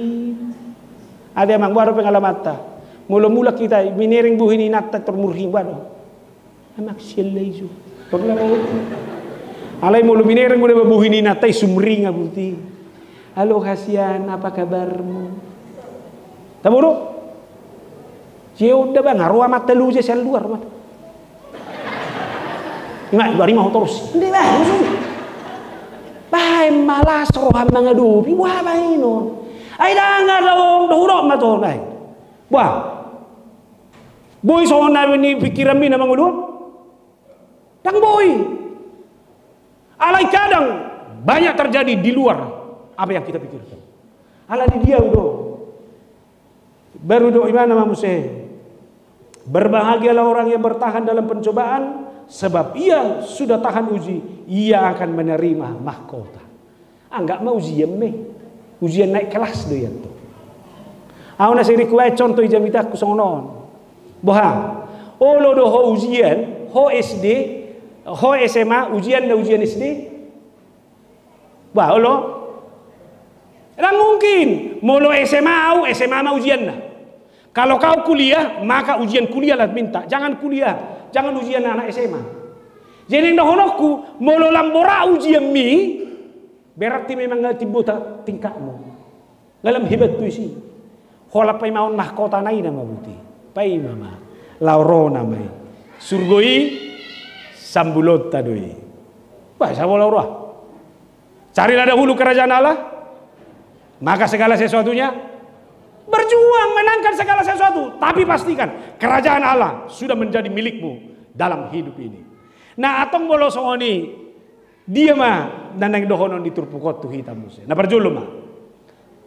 Ate amang, boha do pengalamanta? Molo mulak hita, minereng bohi ni inanta tor murhing, boha do? Amang sian lai jo. Tor lama. Alai molo minereng muna bohi ni inanta i, sumringah buti. Halo hasian, apa kabarmu? Tabo do? Sia unda ba, nga ro amanta loja sian luar ma. Ima, ibari ma ho torus. Inde ba, musu. Baen ma las roham mangadopi, boha baenon. Ai ndang adong do hudok ma tu on ai. Boha. Boi songon na nipingkiranmi na mangolu on? Ndang boi. Alai kadang banyak terjadi di luar apa yang kita pikirkan. Alani dia do. Baru do imana ma muse. Berbahagialah orang yang bertahan dalam pencobaan, sebab ia sudah tahan uji, ia akan menerima mahkota. Anggap ma ujian ma i. Ujian naik kelas do i antong. Au na sering hubaen contoh i jamitangku songon on. Boha, olo do ho ujian, ho S D, ho S M A, ujianna ujian S D? Bah, olo? Ndang mungkin. Molo S M A au, S M A ma ujianna. Kalau kau kuliah, maka ujian kuliahlah minta. Jangan kuliah, jangan ujian anak S M A. Jadi naeng dohononku, molo lam borat ujianmi, berarti memang nga timbo ta-, tingkatmu. Nga lam hebat tu isi. Holan paimaon mahkota na i nama buti. Paima ma. Laho ro nama i. Surgo i sambulonta do i. Bah, sabo laho ro ah. Carilah dahulu kerajaan Allah, maka segala sesuatunya, berjuang menangkan segala sesuatu. Tapi pastikan kerajaan Allah sudah menjadi milikmu dalam hidup ini. Nah, antong molo songon i, dia ma na naeng dohonon ni turpuk on tu hita muse? Na parjolo ma.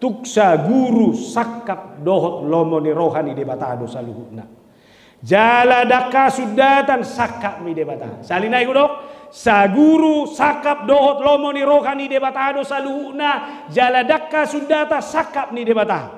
Tung saguru sangkap dohot lomo ni roha ni Debata do saluhutna. Jala ndang hasundatan sangkap ni Debata. Sahali nai hudok, saguru sangkap dohot lomo ni roha ni Debata do saluhutna, jala ndang hasundatan sangkap ni Debata.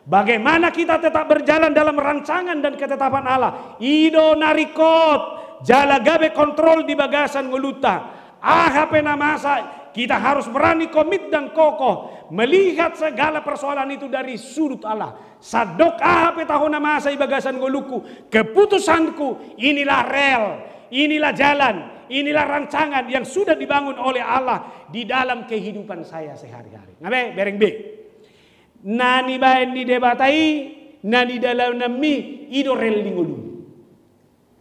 Bagaimana kita tetap berjalan dalam rancangan dan ketetapan Allah? I do na ringkot, jala gabe kontrol di bagasan ngolunta. Aha pe na masa, kita harus berani, komit dan kokoh melihat segala persoalan itu dari sudut Allah. Sandok aha pe taho na masa i bagasan ngolungku, keputusanku, inilah rel, inilah jalan, inilah rancangan yang sudah dibangun oleh Allah di dalam kehidupan saya sehari-hari. Nga be, bereng be. Na nibaen ni Debata i, na nidalananmi, i do rel ni ngolum.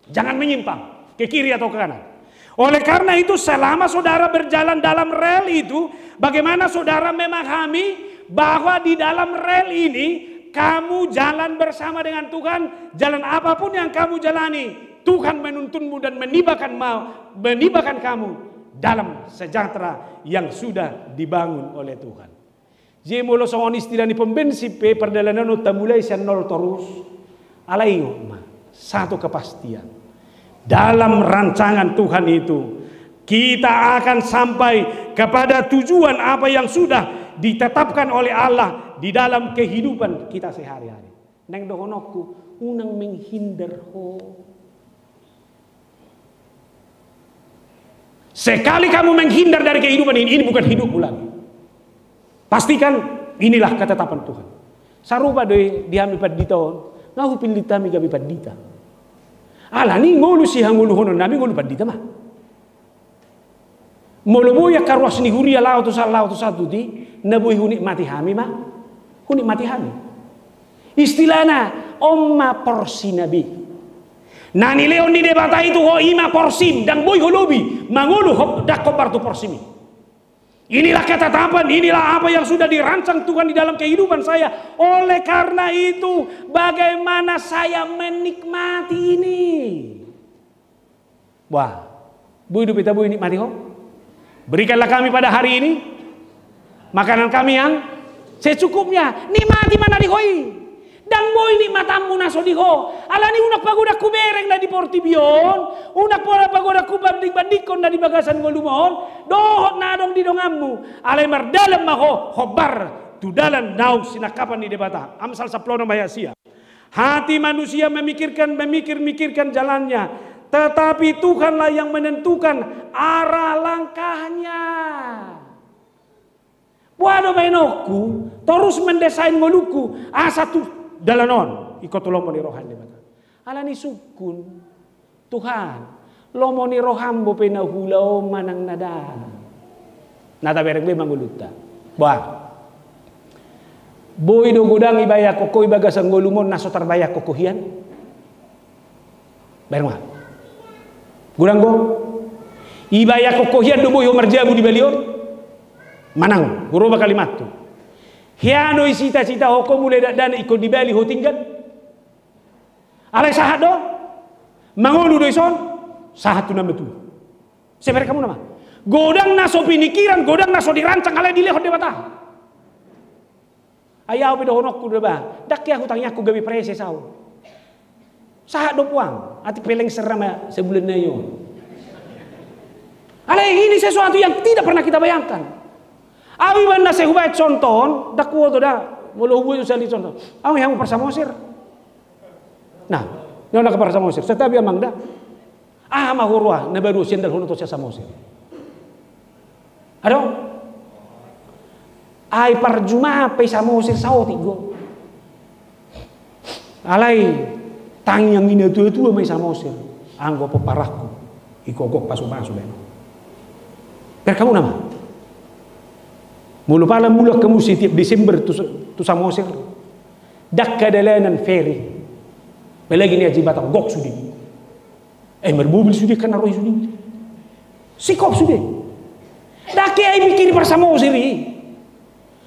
Jangan menyimpang ke kiri atau ke kanan. Oleh karena itu, selama saudara berjalan dalam rel itu, bagaimana saudara memahami bahwa di dalam rel ini Kamu jalan bersama dengan Tuhan, jalan apapun yang kamu jalani, Tuhan menuntunmu dan menibakan mau, menibakan kamu dalam sejahtera yang sudah dibangun oleh Tuhan. Jadi molo songon istilah ni pom bensin pe, pardalanan on tamulai sian nol torus. Alai ingot ma, satu kepastian. Dalam rancangan Tuhan itu, kita akan sampai kepada tujuan apa yang sudah ditetapkan oleh Allah di dalam kehidupan kita sehari-hari. Naeng dohononku, unang menghindar ho. Sekali kamu menghindar dari kehidupan ini, ini bukan hidupmu lagi. Pastikan inilah ketetapan Tuhan. Sarupa do i di hami pandita on, nga hupillit hami gabe pandita. Alani ngolu sihangoluhononnami ngolu pandita ma. Molo boi angka ruas ni huria laho tu sa-, laho tu satuti, na boi hunikmati hami ma, hunikmati hami. Istilahna, on ma porsina be. Na nilehon ni Debata i tu ho i ma porsim, ndang boi ho lobi mangolu ho-, ndang hombar tu porsim i. Inilah ketetapan, inilah apa yang sudah dirancang Tuhan di dalam kehidupan saya. Oleh karena itu, bagaimana saya menikmati ini? Wah, boi dope tabo i nikmati ho. Berikanlah kami pada hari ini makanan kami yang secukupnya. Nikmati ma na di ho i. Ndang boi nikmatanmu na so di ho. Alani unang pagodangku bereng na di portibi on, unang pola pagodangku banding-bandingkon na di bagasan ngolum on dohot na adong di donganmu. Alai mardalan ma ho hombar tu dalan naung sinangkapan ni Debata. Amsal sampulu onom ayat sia. Hati manusia memikirkan, memikir-mikirkan jalannya, tetapi Tuhanlah yang menentukan arah langkahnya. Boha do baenonku, torus mendesain ngolungku asa tu dalan on ingkon tu lomo ni roha ni Debata. Alani sungkun, Tuhan, lomo ni roham dope na huula on manang na dang? Na tabereng be ma ngolunta. Boha? Boi do godang ibayakkon ho i bagasan ngolum on na so tarbayakkon ho hian? Bereng ma. Godang do? Ibayakkon ho hian do boi ho marjabu di balion? Manang, huroba kalimathu. Hea do i sita-sitahon ho mulai dakdanak ingkon di bali ho tinggal? Alai sahat do? Mangolu do ison? Sahat tu na matua. Sebereng hamu nama. Godang na so pinikiran, godang na so dirancang alai dilehon Debata. Ai ahu pe dohononku do ba, ndang hea hutangiangku gabe preses ahu. Sahat do puang, atik pe lengser nama sebulan na i on. Alai ini sesuatu yang tidak pernah kita bayangkan. Ahu iba na sai hubaen contoh on, ndang huboto da, molo huboto sali contoh. Ahu hea hamu par Samosir. Nah, ni on angka par Samosir, santabi amang da. Aha ma huroha na baru sian dalan on tu sian Samosir? Adong? Ai par Jumat pe i Samosir saotik do. Alai tangiang ni natua-tua ma i Samosir. Anggo pomparanku ingkon gok pasu-pasu baen. Bereng hamu nama. Molo pala mulak hamu setiap Desember tu, tu Samosir, ndang hea dalanan feri. Apalagi ni aji Batak gok sude. Eh, marmobil sude kan na ro i sude. Singkop sude. Ndang hea i pikiri par Samosir i.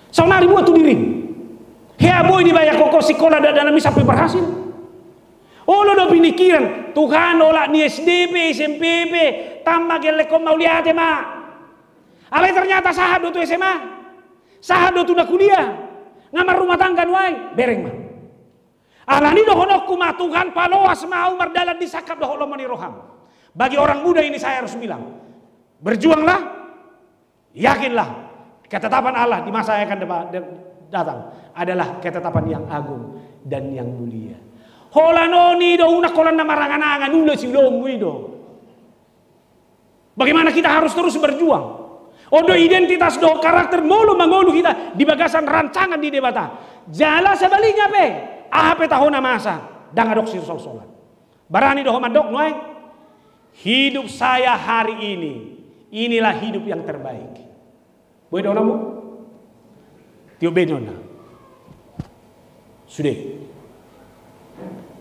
Saonari buat tu dirim. Hea boi dibayakkon ho sikola dakdanakmi sampe berhasil? Olo do pinikiran, Tuhan, olat ni S D pe, S M P pe, tamba gellengkon mauliate ma. Alai ternyata sahat do tu S M A. Sahat do tu na kuliah. Nga marrumah tangga nuaeng, bereng ma. Alani dohononku ma, Tuhan, paloas ma ahu mardalan di sangkap dohot lomo ni roham. Bagi orang muda ini saya harus bilang, berjuanglah, yakinlah, ketetapan Allah di masa yang akan depa-, de-, datang adalah ketetapan yang agung dan yang mulia. Holan on i do, unang holan na marangan-angan, ula siulaonmu i do. Bagaimana kita harus terus berjuang. On do identitas dohot karakter molo mangolu hita di bagasan rancangan ni Debata. Jala sebaliknya pe, aha pe taho na masa, ndang adong sisolsolan. Barani do ho mandok nuaeng, hidup saya hari ini, inilah hidup yang terbaik. Boi dohononmu? Tiop be ninna. Sude.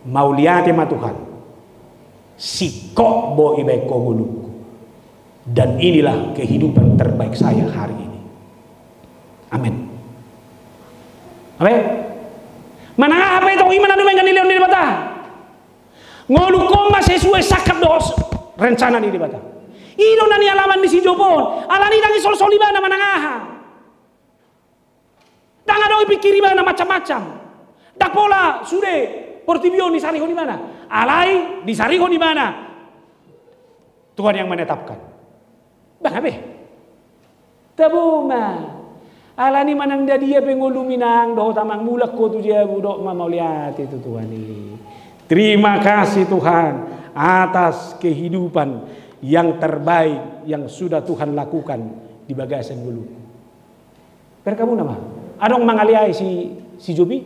Mauliate ma Tuhan. Singkop do ibaen ho ngolungku. Dan inilah kehidupan terbaik saya hari ini. Amin. Amin. Manang aha pe tong, i ma na dumenggan dilehon ni Debata. Ngolungkon ma sesuai sangkap dohot rencana ni Debata. I do na nialaman ni si Job on, alani ndang disolsol ibana manang aha. Ndang adong dipikiri ibana macam-macam. Ndang pola sude portibi on disarihon ibana. Alai disarihon ibana Tuhan yang menetapkan. Bang abe. Tabo ma. Alani manang dadia pe ngolumi nang dohot amang, mulak ho tu jabu, dok ma mauliate tu Tuhan i. Terima kasih Tuhan atas kehidupan yang terbaik yang sudah Tuhan lakukan di bagasan ngolumi. Berkamu nama. Adong mangaleai si, si Job i.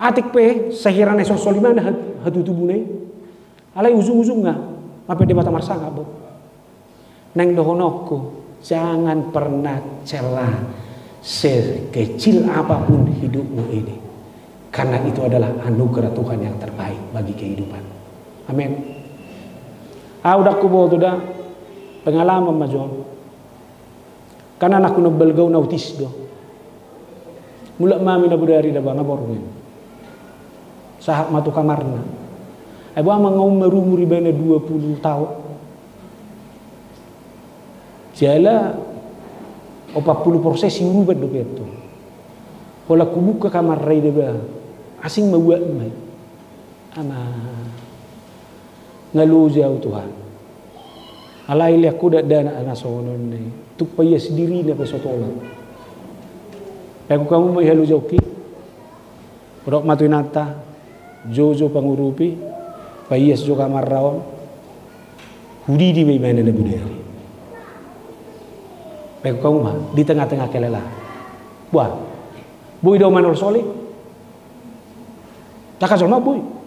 Atik pe sahira na disolsol ibana hat-, hatutubuna i. Alai ujung-ujungna, mambahen Debata marsangap do. Naeng dohononku, jangan pernah cela sekecil apapun hidupmu ini. Karena itu adalah anugerah Tuhan yang terbaik bagi kehidupan. Amin. Au ndang huboto da, pengalaman ma jo on. Kan anakku na balga on autis do. Mulak ma hami na bodari da ba, nga borngin. Sahat ma tu kamarna. Ai boha ma nga on marumur ibana dua pulu taon. Jala opat pulu porsen siurupan dope antong. Holan hubuka kamarna i da ba, asing ma uap ma i. Ama. Nga loja au Tuhan. Alai lean ho dakdanak na songon on i. Tung paias dirina pe so tolap. Paihuthu hamu ma i halojaonki. Hudok ma tu inanta. Jojo pangurupi. Paias jo kamarna on. Hudidi ma ibana na bodari. Paihuthu hamu ma. Di tengah-tengah kelelahan. Boha. Boi do manolsoli. Ndang hajolma boi.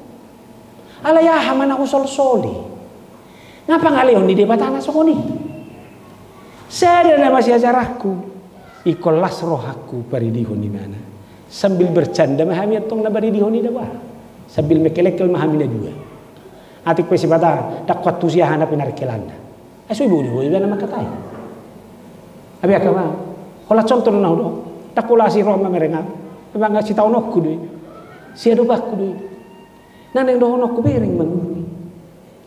Alai aha ma na husolsoli? Nga pangalehon ni Debata na songon i? Sada nama siajaranku. Ingkon las rohangku paridihon ibana. Sambil bercanda ma hami antong na paridihon i da ba. Sambil mengkelengkel ma hami na dua. Atik pe sipata, ndang huantusi aha na pinarkelana. Ai so iboto ibana mangkatai. Abe angka ma. Holan contoh na hudok. Ndang pola asi roha mamereng au. Emang sitaononku do i. Siadopanku do i. Na naeng dohononku bereng ma ngolu i.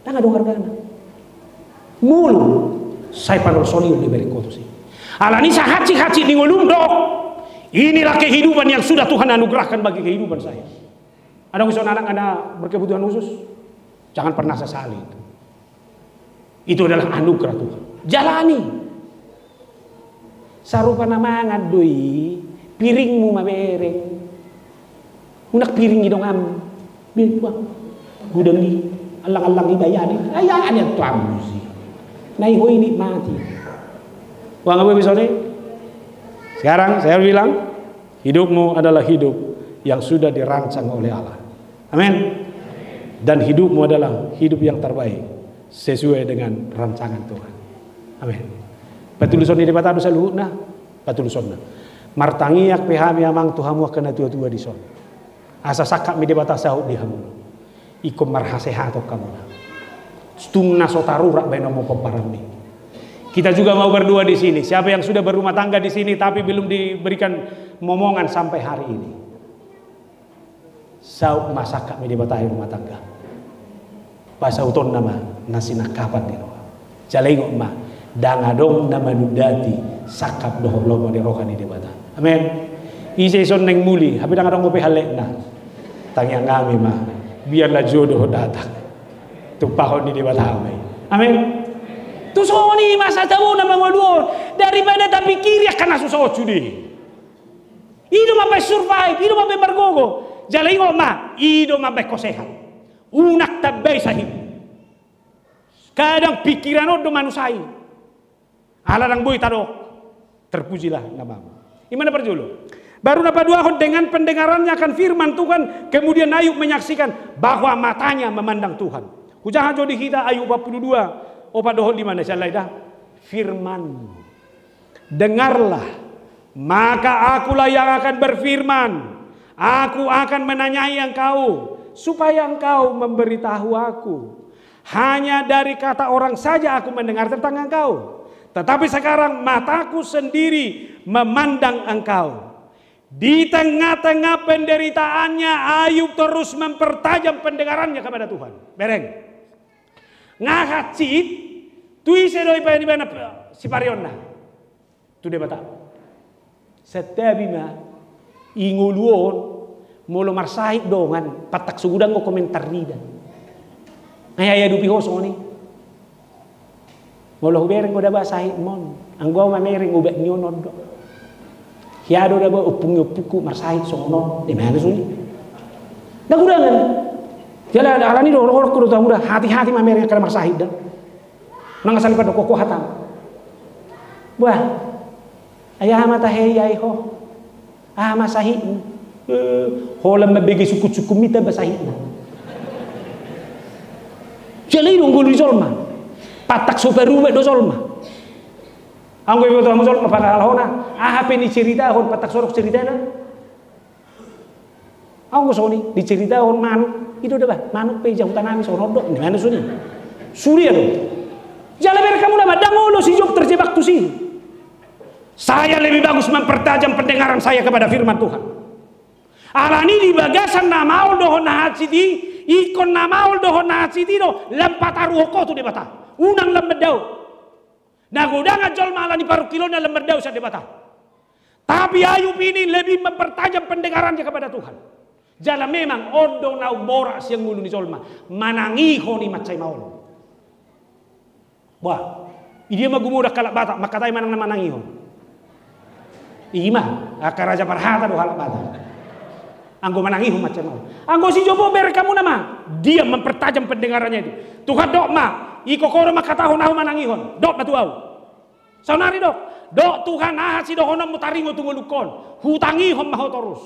Ndang adong argana. Molo sai panolsolion dibereng ho tusi. Alani sahansit-hansit ni ngolum do. Inilah kehidupan yang sudah Tuhan anugerahkan bagi kehidupan saya. Adong dison anak na berkebutuhan khusus. Jangan pernah sesali itu. Itu adalah anugerah Tuhan. Jalani. Sarupa na mangan do i, piringmu ma bereng. Unang piring i donganmu. Be, tuang. Godang i, allang-allang i, bayanin. Bayanin tuangmu si. Na i ho i nikmati. Uang apa bisa ni? Sekarang saya bilang, hidupmu adalah hidup yang sudah dirancang oleh Allah. Amin. Dan hidupmu adalah hidup yang terbaik sesuai dengan rancangan Tuhan. Amin. Patuluson ni Debata do saluhutna, patulusonna. Martangiang pe hami amang tu hamu angka na tua-tua dison. Asa sangkap ni Debata saut di hamu. Ingkon marhasehaton hamu. Tung na so tarurat baenonmu pomparanmi. Kita juga mau berdoa di sini. Siapa yang sudah berumah tangga di sini tapi belum diberikan momongan sampai hari ini? Saut ma sangkap ni Debata i rumah tangga. Pasautonna ma na sinangkapan ni roha. Jala ingot ma, ndang adong na manundati sangkap dohot lomo ni roha ni Debata. Amin. Ise ison naeng muli, hape ndang adong dope halletna. Tangiang hami ma, biarlah jodoh datang. Tumpahon ni Debata ma i. Amin. Tuson i ma sahat tu na mangoluhon, daripada tapikiri angka na susah on sude. I do mambahen survive, i do mambahen margogo. Jala ingot ma, i do mambahen ho sehat. Unang tambai sahit. Kadang pikiran on do manusai. Ala ndang boi tadok. Terpujilah namamu. I ma na parjolo. Baru na paduahon, dengan pendengarannya akan firman Tuhan, kemudian Ayub menyaksikan bahwa matanya memandang Tuhan. Hujaha jo di hita Ayub opat pulu dua, opat dohot lima na sian lai da. Firman-Mu. Dengarlah, maka Akulah yang akan berfirman. Aku akan menanyai engkau, supaya engkau memberitahu Aku. Hanya dari kata orang saja Aku mendengar tentang engkau. Tetapi sekarang mataku sendiri memandang engkau. Di tengah-tengah penderitaannya, Ayub terus mempertajam pendengarannya kepada Tuhan. Bereng. Nga hansit, tu ise do ibaen ibana siparionna? Tu Debata. Santabi ma, i ngolu on, molo marsahit dongan, pantak so godang do komentar i da. Nga ia diadopi ho songon i. Molo hubereng do daba sahitmon, anggo au mamereng obat ni on on do. Hea do daba ompung ni ompungku marsahit songon on. Di mana suni? Nda godang. Jala alani do, horok do tamu da, hati-hati mamereng angka na marsahit da. Nang asal pandok ho hatam. Bah. Ai aha ma tahe i ai ho? Aha ma sahitna? Eh, holan mambege sungkun-sungkun mita ba sahitna. Jala i do ngolu ni jolma. Pantak so parubat do jolma. Anggo iboto hamu jolma pangalaho na, aha pe niceritahon pantak so adong ceritana. Anggo songon i, diceritahon manuk, i do daba, manuk pe jahutan nami songon on do, ninna suni. Sude do. Jala bereng hamu nama, ndang olo si Job terjebak tusi. Saya lebih bagus mempertajam pendengaran saya kepada firman Tuhan. Alani di bagasan na maol dohot na hansit i, ingkon na maol dohot na hansit i do, lam pataruhon ho tu Debata. Unang lam mandao. Na godang jolma alani parungkilonna lam mandao sian Debata. Tapi Ayub ini lebih mempertajam pendengarannya kepada Tuhan. Jala memang on do na umborat sian ngolu ni jolma, manangihon i mansai maol. Bah, i dia ma gumodang halak Batak, mangkatai manang na manangihon. I ma, angka raja parhata do halak Batak. Anggo manangihon mansai maol. Anggo si Job on bereng hamu nama, dia mempertajam pendengarannya itu. Tuhan, dok ma, ingkon ho do mangkatahon ahu manangihon. Dok ma tu ahu. Saonari dok, dok Tuhan, aha sidohononmu taringot tu ngolungkon. Hutangihon ma ho torus.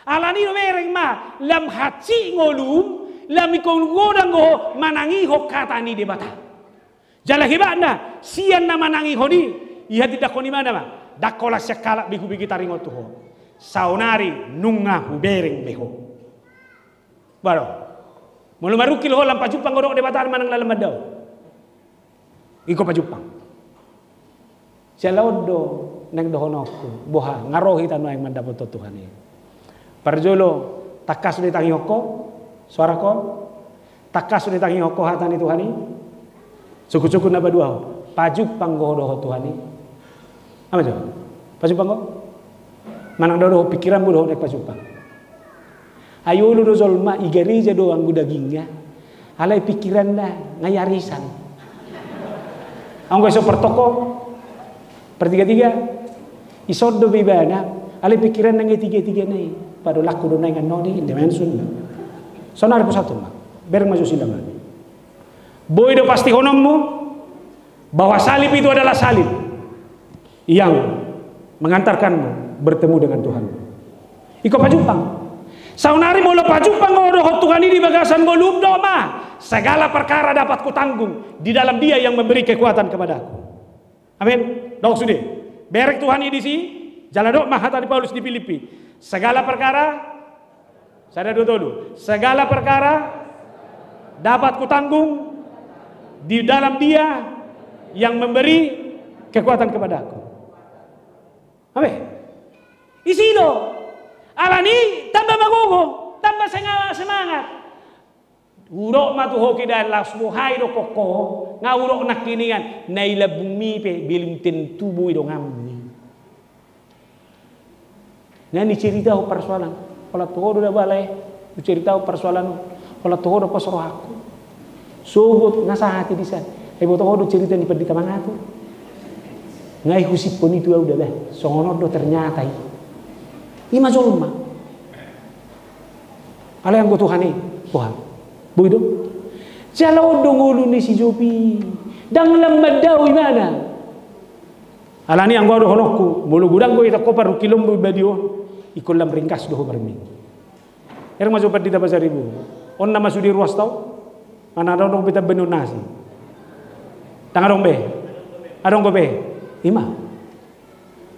Alani do bereng ma, lam hansit ngolum, lam ingkon godang do ho manangihon hata ni Debata. Jala hebatna, sian na manangihon i, ihatindangkon ibana ma, ndang holan sian halak begu-begu taringot tu ho. Saonari nunga hubereng be ho. Bah do. Molo marungkil ho lam pajumpang godok Debata manang na lam mandao. Ingkon pajumpang. Jala on do naeng dohononku, boha, nga ro hita nuaeng mandapothon Tuhan i. Parjolo, tangkas do ditangihon ho, soarangkon, tangkas do ditangihon ho hata ni Tuhan i. Sungkun-sungkun na paduahon, pajumpang do ho dohot Tuhan i. Aha ma jo? Pajumpang do? Manang do dohot pingkiranmu do ho naeng pajumpang. Ai olo do jolma i gareja do anggo dagingna. Alai pingkiranna nga i arisan. Anggo i so partoko, partiga-tiga, ison do be ibana, alai pingkiranna nga i tiga-tiga na i. Padolanku do naeng annon i, ninna ma sun. Saonari pasahathon ma. Bereng ma jo silang nami. Boi do pastihononmu bahwa salib itu adalah salib yang mengantarkanmu bertemu dengan Tuhan. Ingkon pajumpang. Saonari molo pajumpang ho dohot Tuhan i di bagasan ngolum, dok ma, segala perkara dapat kutanggung di dalam Dia yang memberi kekuatan kepadaku. Amin. Dok sude. Bereng Tuhan i disi, jala dok ma hata ni Paulus di Filipi. Segala perkara, sada dua tolu. Segala perkara dapat kutanggung di dalam Dia yang memberi kekuatan kepadaku. Amin. Isi do. Alani tamba magogo, tamba senga-, semangat. Hudok ma tu ho, keadaan las boha i do koko, nga hudok nangkiningan, na i lambungmi pe belum tentu boi donganmi. Na niceritahon parsoalan, holan tu ho do da bala e, niceritahon parsoalan, holan tu ho do pos rohangku. Sogot nga sahat i disi, ai boto ho do cerita ni pandita mangatur. Nga i husiphon i tu ahu da bah, songon on do ternyata i. I ma jolma. Alai anggo Tuhan i, Tuhan. Boi do. Jala on do ngolu ni si Job i. Ndang lam mandao ibana. Alani anggo ahu dohononku, molo godang do hita ho parungkilonmu ibana on, ingkon lam ringgas do ho marminggu. Bereng ma jo pandita Pasaribu. On nama sude ruas tao. Mana adong be tamba ni on na asing. Ndang adong be. Adong do be. I ma.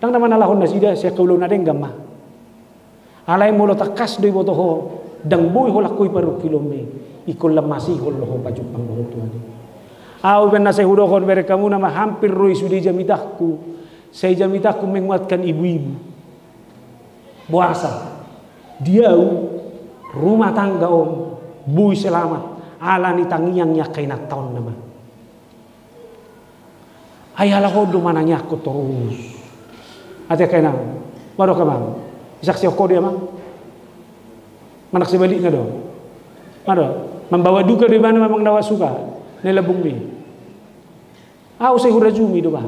Ndang na mangalahon nasida sian ulaon na denggan ma. Alai molo tangkas do iboto ho, ndang boi holan ho i parungkilonmi, ingkon lam masihol do ho pajumpang dohot Tuhan i. Ahu pe na sai hudokhon, bereng hamu nama, hampir ro i sude jamitangku, sai jamitangku menguatkan ibu-ibu. Boasa di ahu rumah tangga on boi selamat ala ni tangiang ni angka inanta on nama. Ai ala ho do manangiangkon torus. Ate angka inang, madok amang, isaksihon ho do i amang? Manang sebalikna do? Madok, mambawa duka do ibana manang mambawa suka na lambungmi? Ahu sai hurajumi do bah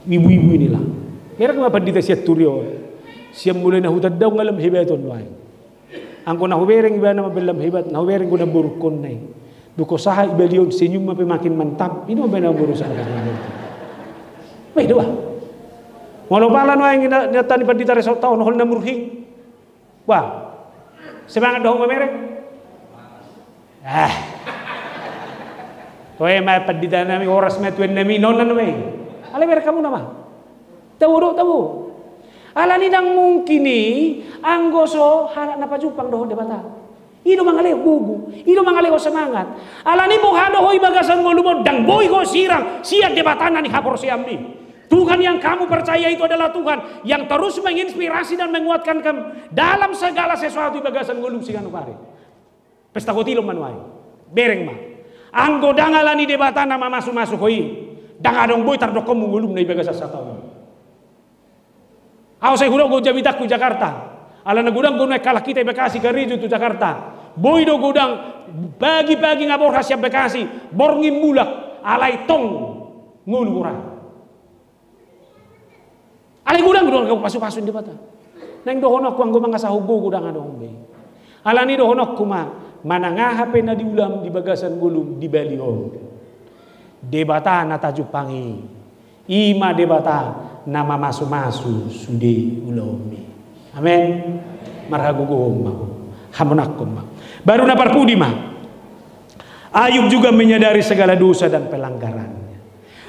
ibu-ibu i nilai. Mereng ma pandita Sianturi on. Sian mulai na hutanda on nga lam hebat on nuaeng. Anggo na hubereng ibana ma lam hebat, na hubereng do namboru on nai. Dung sahat i balion senyumnya pe makin mantap. I do ma ibana namboru on. Bah i do bah. Molo pala nuaeng inanta ni pandita Resort on holan na murhing. Bah, semangat do ho mamereng? Ah. Toe ma pandita nami, horas ma tuan nami, nona nama i. Alai bereng hamu nama. Tabo do, tabo. Ala ni ndang mungkin i anggo so halak na pajumpang dohot Debata. I do mangalehon gogo, i do mangalehon semangat. Ala ni boha do ho i bagasan ngolum on, ndang boi ho sirang sian Debata na nihaporseaonmi. Tuhan yang kamu percaya itu adalah Tuhan yang terus menginspirasi dan menguatkan kamu dalam segala sesuatu di bagasan ngolum siganup ari. Pesta kotilon ma nuaeng. Bereng ma. Anggo ndang ala ni Debata na mamasumasu ho i, ndang adong boi tardokkonmu ngolum na di bagasan sataon on. Ahu sai hudok do jabitanku Jakarta. Ala na godang do nuaeng halak hita di Bekasi karejo tu Jakarta. Boi do godang pagi-pagi nga borhat sian Bekasi, borngin mulak, alai tong ngolu ra. Alai godang do angka pasu-pasu ni Debata. Naeng dohononku anggo mangasahon gogo ndang adong be. Ala ni dohononku ma, manang aha pe na diulam di bagasan ngolum di balion, Debata na tajumpang i, i ma Debata na mamasumasu sude ulaonmi. Amen. Marhagogoon ma ho, hamonanghon ma. Baru na parpudi ma. Ayub juga menyadari segala dosa dan pelanggarannya.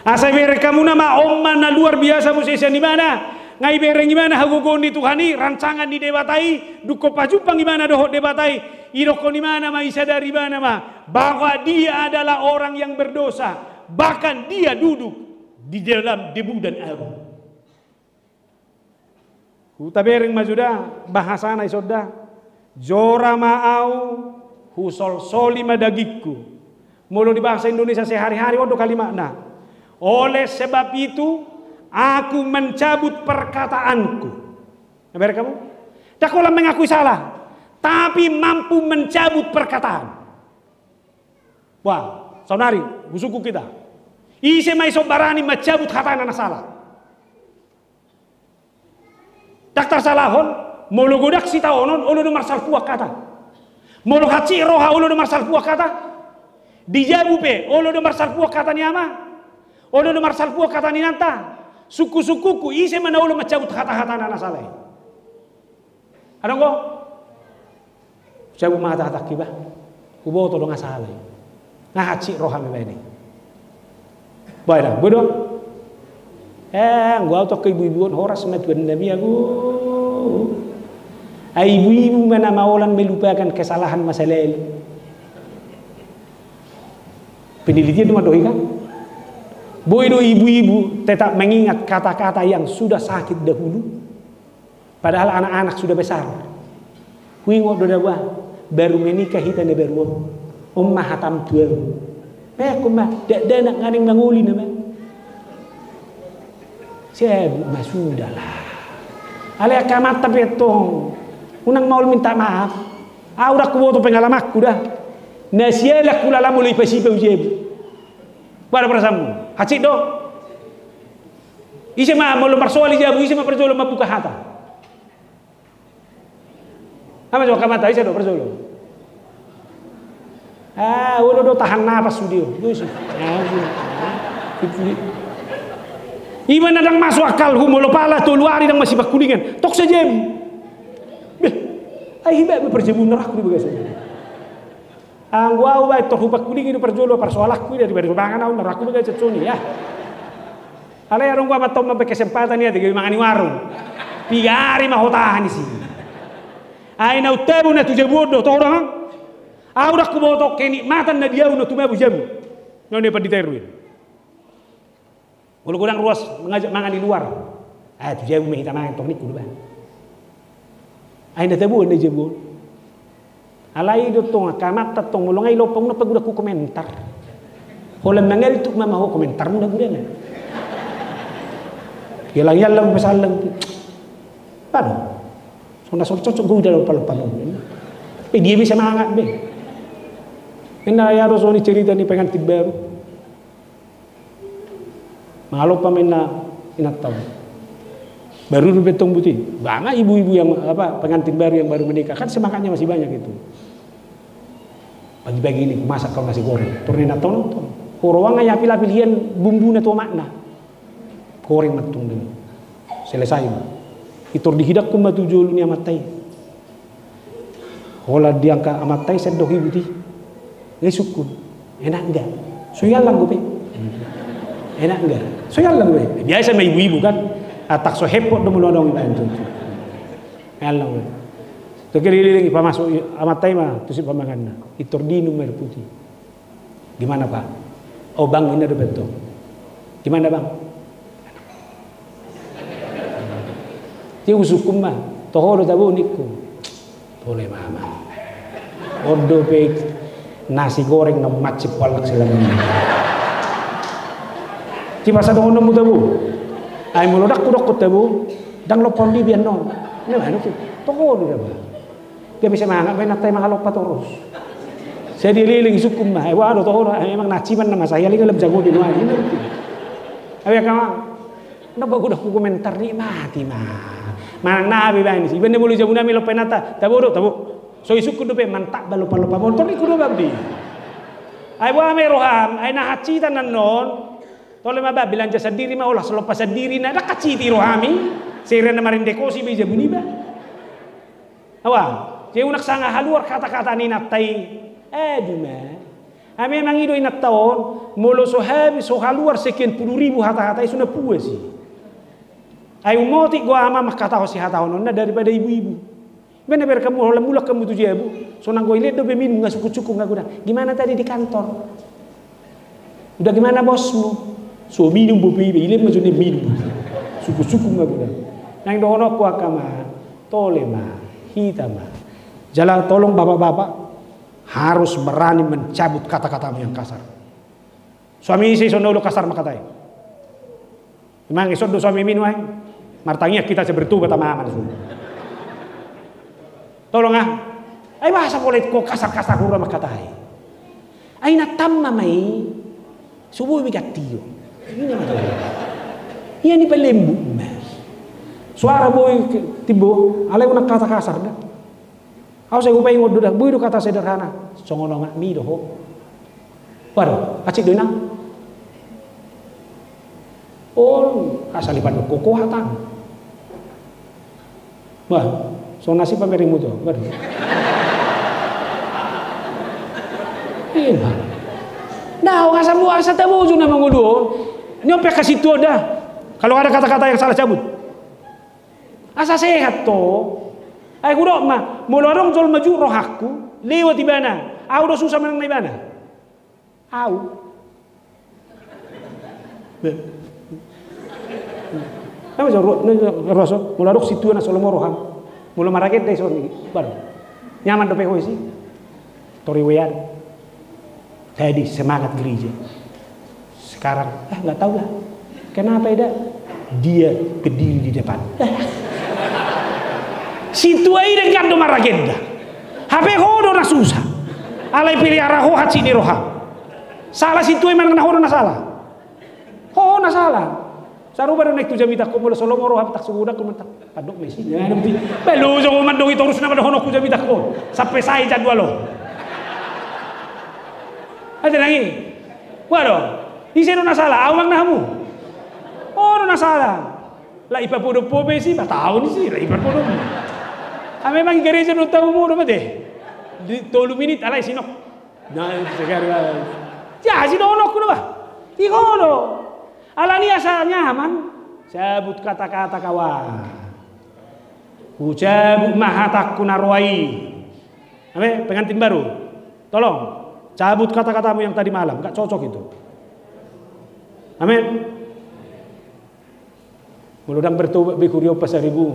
Asa ibereng hamu nama, on ma na luar biasa muse sian ibana. Nga ibereng ibana hagogoon ni Tuhan i, rancangan ni Debata i, dung pajumpang ibana dohot Debata i, idokkon ibana ma, isadari ibana ma bahwa dia adalah orang yang berdosa, bahkan dia duduk di dalam debu dan abu. Hutabereng ma jo da bahasana i sonda. Jora ma ahu, husolsoli ma dagingku. Molo di bahasa Indonesia sehari-hari on do kalimatna. Oleh sebab itu aku mencabut perkataanku. Na bereng hamu? Ndang holan mengakui salah, tapi mampu mencabut perkataan. Wah, saonari husungkun hita. Ise ma dison barani mancabut hatana na sala? Ndang tarsalahon, molo godang sitaonon, olo do marsalpuan hata. Molo hansit roha, olo do marsalpuan hata. Di jabu pe, olo do marsalpuan hata ni ama. Olo do marsalpuan hata ni inanta. Sungkun-sungkunku, ise ma na olo mancabut hata-hatana na sala i? Adong do? Hucabut ma hata-hatangki bah. Huboto do nga sala i. Nga hansit rohami baen i. Baen da, boi do? Eh, anggo ahu tu angka ibu-ibu on horas ma tuan nami ahu. Ai ibu-ibu ma na maolan melupakan kesalahan masa lalu. Penelitian do mandok i kan. Boi do ibu-ibu tetap mengingat kata-kata yang sudah sakit dahulu. Padahal anak-anak sudah besar. Huingot do da bah, baru menikah hita na baru on. On ma hatam tu ahu. Pehkon ma, dakdanak nga deng mangoli nama. Siabut ma sudah lah. Alai angka amanta pe tong. Unang maol minta maaf. Ahu ndang huboto pengalamanku da. Na siala hulala molo ipasipa hujabu. Boha do perasaanmu? Hansit do? Ise ma molo marsoal i jabu, ise ma parjolo mambuka hata? Ama jo angka amanta, ise do parjolo? Ah, olo do tahan napas sude on. Ise? Ah, ise? Ima na ndang masuk akalhu molo pala tolu ari ndang masipangkulingan. Tong sajabu. Beh, ai hibat ma parjabu na rohangku di bagasan. Anggo ahu baen tong hupangkulingi do parjolo, parsoalanku i da, dibanding mangan ahu na rohangku bagasan songon i ya. Alai adong do amanta on mambaen kesempatan i ate, gabe mangan i warung. Piga ari ma ho tahan i si. Ai na untabo na tu jabu on do, toho do amang? Ahu ndang huboto kenikmatan na di ahu na tumabo jabu. Na ninna pandita Erwin. Molo godang ruas mangajak mangan di luar, ah, tu jabu ma hita mangan tong ningku do bah. Ai na tabo na jabu on. Alai do tong angka amanta tong molo nunga i lompa unang pagodang tu komentar. Holan mangaltuk ma ho komentarmu na godang. Ia lang ia lang pasalang. Pado. Songon na so cocok godang lompa-lompamu. Eh, dia be semangat be. Enda ya do songon i cerita ni pengantin baru. Mangalompa ma inna, inanta on. Baru dope tong buti. Banyak ibu-ibu yang, apa, pengantin baru yang baru menikah. Kan semangatnya masih banyak itu. Pagi-pagi ini masak kau nasi goreng. Tor ni inanta on, tor. Huroha nga iapil-apil hian bumbuna tu omakna. Goreng ma tong dulu. Selesai ma. Itor dihidangkon ma tu jolo ni amanta i. Holan diangka amanta i, sendok i buti. Nga isungkun. Enak nggak? So iallang dope. Enak nggak? So iallang dope. Biasa ma ibu-ibu kan. Atak so hepot do molo adong ibaen tu. Iallang dope. Tokir ililing ipamasuk i, amanta i ma tusi pamanganna. Itor diinum air putih. Gimana, Pak? Oh, Bang, ini ada betul. Gimana, Bang? Dia usungkun ma, toho do tabo ningku. Tole ma, Amang. On dope nasi goreng na mansai huallang selama ini. Tiba sa dohononmu tabo. Ai molo ndang hudokkon tabo, ndang lompa on di baen on. Nah, anu tu, toho do tabo. Dia bisa mangan, baen inanta i mangalompa torus. Sai dieleng-eleng isungkun ma, eh, waduh, toho, eh, emang naciman nama saya lagi dalam jago di luar ini. Awe kama, na bagu dah ku komentar, nikmati ma. Manang na be baen si, baen molo jabu nami lompa inanta, tabo do, tabo. So isungkun dope, mantap ba lompa-lompa motor ni kudo babdi. Ai boha ma i roham, ai na hansit annon. Tole ma ba, belanja sandiri ma, olah so lompa sandiri na, ndang hansit i rohami. Sera na marende kosi be jabu niba. Awa, je unang sanga haluar kata-kata ni inanta i. Adu ma. Ai memang i do inanta on, molo so habis, so haluar sekian puluh ribu hata-hata i, so na puas i. Ai umotik do ama mangkatahon sihatahononna daripada ibu-ibu. Baen na berkamu, holan mulak hamu tu jabu, so nanggo ilet dope minum, nga sungkun-sungkun, nga godang. Gimana tadi di kantor? Udah gimana bosmu? So minum bope iba, ilet ma jolo minum. Sungkun-sungkun ma godang. Naeng dohononku angka amang, tole ma, hita ma. Jala tolong bapak-bapak harus berani mencabut kata-katamu yang kasar. Suami istri so na olo kasar mangkatai. Emang ison do suami minu ai? Martangiang kita sai bertobat ama-ama na sudah. Tolong ah. Ai boha sa pola ingkon kasar-kasar hura mangkatai. Ai na tamma ma i. So boi be ganti on. Ia ni palembut ma. Suara boi timbo, alai unang kata kasar da. Au sai hupaingot do da, boi do kata sederhana. Songon omakmi do ho. Waduh, hansit do inang. Oh, asal ipa do koko hatang. Bah, so nasib pameringmu tu. Waduh. Ima. Nah, asa mu asa taboju na mangolu on. Ni on pe angka sintua da. Kalau ada kata-kata yang salah cabut. Asa sehat to. Ai hudok ma, molo adong jolma jut rohangku, lewat ibana. Au do susah manang na ibana. Au. Nama jolo ro-, na jolo roso, molo adong sintua na so lomo roham. Molo maragenda i songon i, baru. Nyaman dope ho isi. Tori wean. Tadi semangat gereja. Sekarang, ah, nggak tahu lah. Kenapa ya, Dak? Dia berdiri di depan. Sintua i denggan do maragenda. Hape ho do na susah. Alai pelihara ho hansit ni roham. Salah sintua i manang na ho do na salah? Ho na salah. Sarupa do na i tu jamitangkon, molo so lomo roham, tak sugudakkon ma tak pandok ma isi. Ba loja ho mandok i torus na ma dohononku jamitangkon. Sampe sae jadwal on. Ate nang i. Waduh. Ise do na salah? Au manang na hamu? Ho do na salah. Lah ipapodom ho be isi, ba taon isi, lah ipapodom. Ah, memang i gareja do tau modom ate. Di tolu minit alai sinok. Nah, segar lah. Ya, sidohononku do bah. I ho do. Alani asa nyaman. Cabut kata-kata kawan. Hucabut ma hatangku na roa i. Ame, pengantin baru. Tolong, cabut kata-katamu yang tadi malam. Nggak cocok itu. Amin. Molo ndang bertobat be huria on pasaribu.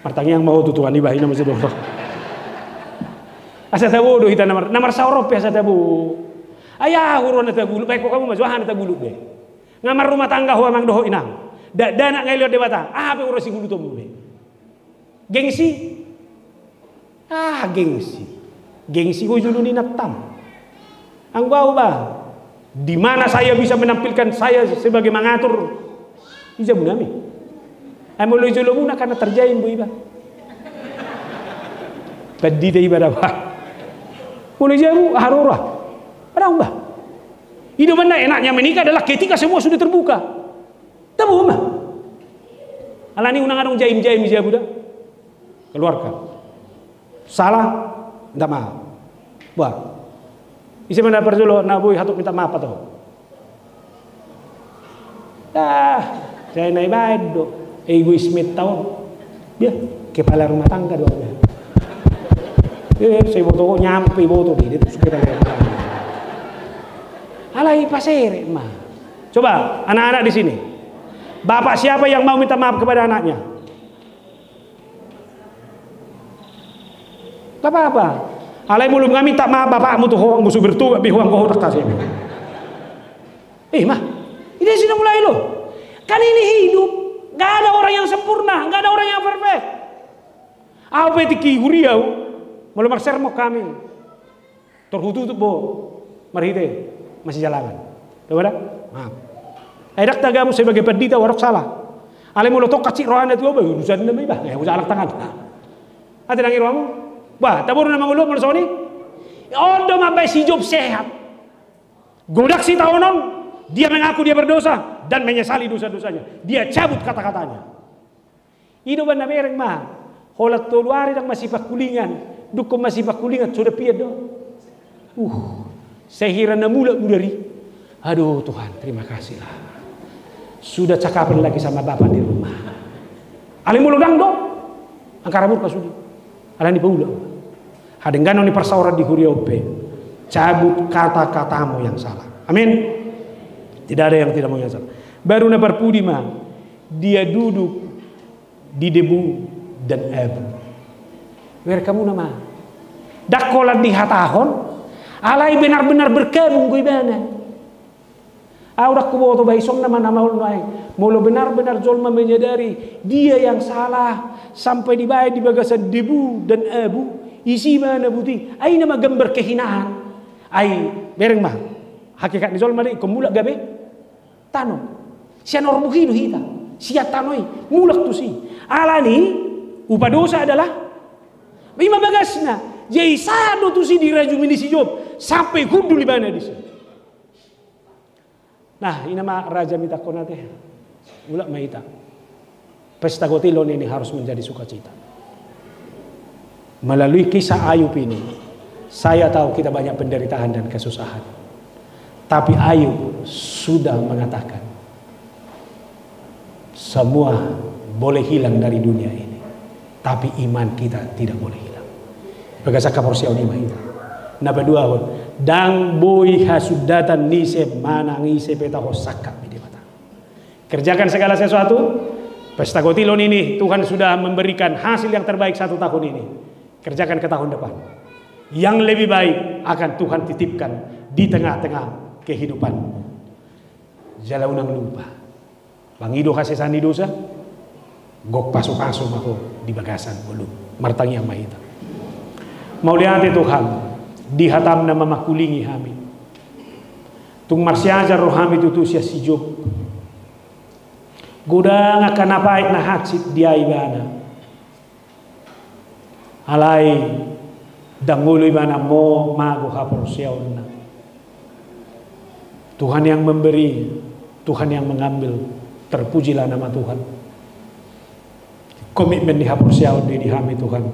Martangiang ma ho tu Tuhan, iba hina masa dohot. Asa tabo do hita na mar-, na marsaor on pe asa tabo. Ai aha huroa na taguluk, baen ho hamu ma jo aha na taguluk be. Nga marrumah tangga ho amang dohot inang. Dakdanak nga dilehon Debata, aha pe huroa sigulutonmu be. Gengsi. Ah, gengsi. Gengsi ho jolo ni inantam. Anggo au ba, di mana saya bisa menampilkan saya sebagai mangatur? Di jabunami. Ai molo di jolomuna kan tarjain do iba. Pandita iba da ba. Molo di jabu, aha do huroa? Padahal ba. I do umbahen enaknya menikah adalah ketika semua sudah terbuka. Tabo ma. Alani unang adong jaim-jaim di jabu da. Keluarkan. Salah, minta maaf. Bah. Ise ma na parjolo na boi hatop minta maaf atau? Ah, sai na ibaen do. Egoisme taon. Dia, kepala rumah tangga do. Eh, sai boto ho nyampe boto di, dia tuh suka tanya. Alai pasere ma. Coba anak-anak di sini. Bapak siapa yang mau minta maaf kepada anaknya? Gak apa-apa. Alai molo nga minta maaf bapakmu tu ho, molo so bertobat be ho, anggo ho tak kasih. Eh, mah. Ini sudah mulai lo. Kan ini hidup. Gak ada orang yang sempurna, gak ada orang yang perfect. Au pe tingki huria au, molo marsermon hami. Tor hututup bo marhite masijalangan. Coba da? Maaf. Ai ndang tagamon sebagai pandita, adong salah. Alai molo tong hansit rohana tu au, bah, urusanna ma iba. Eh, urusan anak tangan. Ate ndang i rohamu? Bah, taboru na mangolu molo songon i. On do mambaen si Job sehat. Godang sitaonon, dia mengaku dia berdosa dan menyesali dosa-dosanya. Dia cabut kata-katanya. I do umbahen na bereng ma. Holan tolu ari ndang masipangkulingan. Dungkon masipangkulingan, sudah pian do. Uh, sehira na mulak mudar i. Aduh Tuhan, terima kasih lah. Sudah cakapan lagi sama bapak di rumah. Alai molo ndang do. Angka ramur ka sude. Alani paulak. Hadengganon ni parsaoran di huria on pe. Cabut kata-katamu yang salah. Amin. Tidak ada yang tidak mau yang salah. Baru na parpudi ma. Dia duduk di debu dan abu. Bereng hamu na ma. Ndang holan dihatahon, alai benar-benar berkabung do ibana. Au ndang huboto bah ison nama na maol nuaeng. Molo benar-benar jolma menyadari dia yang salah sampai dibaen di bagasan debu dan abu, isi ma na buti. Ai i nama gambar kehinaan. Ai bereng ma. Hakikat ni jolma do i, ingkon mulak gabe tano. Sian orbuk i do hita, sian tano i, mulak tusi. Alani upa dosa adalah, i ma bagasna. Jadi sahat do tusi dirajumi ni si Job sampai hundul ibana disi. Nah, i nama raja mitangkon ate. Mulak ma hita. Pesta gotilo ini harus menjadi sukacita. Melalui kisah Ayub ini, saya tahu kita banyak penderitaan dan kesusahan. Tapi Ayub sudah mengatakan, semua boleh hilang dari dunia ini, tapi iman kita tidak boleh hilang. Bagasan haporseaon i ma hita. Na paduahon, ndang boi hasundatan ni ise manang ise pe taho sangkap ni Debata. Kerjakan segala sesuatu. Pesta gotilo ini, Tuhan sudah memberikan hasil yang terbaik satu tahun ini. Kerjakan ke tahun depan. Yang lebih baik akan Tuhan titipkan di tengah-tengah kehidupanmu. Jala unang lupa. Mangido hasesaan ni dosa, gok pasupasu ma ho di bagasan ngolum. Martangiang ma hita. Mauliate Tuhan, di hatam na mamangkulingi hami. Tung marsiajar rohami tutu sian si Job. Godang angka na paet na hansit diae ibana. Alai ndang olo ibana mo mago haporseaonna. Tuhan yang memberi, Tuhan yang mengambil. Terpujilah nama Tuhan. Komitmen ni haporseaon di hami Tuhan.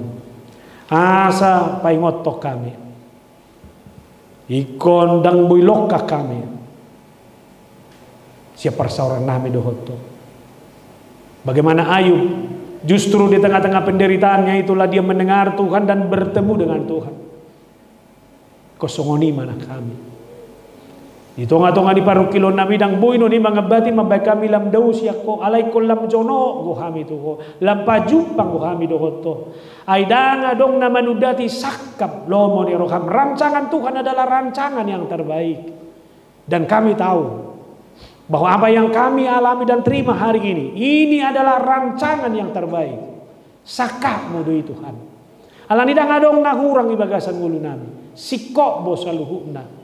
Asa paingothon hami. Ingkon ndang boi longkak hami sian parsaorannami dohot Ho. Bagaimana Ayub, justru di tengah-tengah penderitaannya itulah dia mendengar Tuhan dan bertemu dengan Tuhan. Ingkon songon i ma nang hami. Di tonga-tonga ni parungkilon nami, ndang boi non i mangambati mambahen hami lam dao sian Ho, alai ingkon lam jonok do hami tu Ho, lam pajumpang do hami dohot Ho. Ai ndang adong na manundati sangkap lomo ni roham. Rancangan Tuhan adalah rancangan yang terbaik. Dan kami tahu bahwa apa yang kami alami dan terima hari ini, ini adalah rancangan yang terbaik. Sangkapmu do i, Tuhan. Alani ndang adong na hurang di bagasan ngolu nami. Singkop do saluhutna.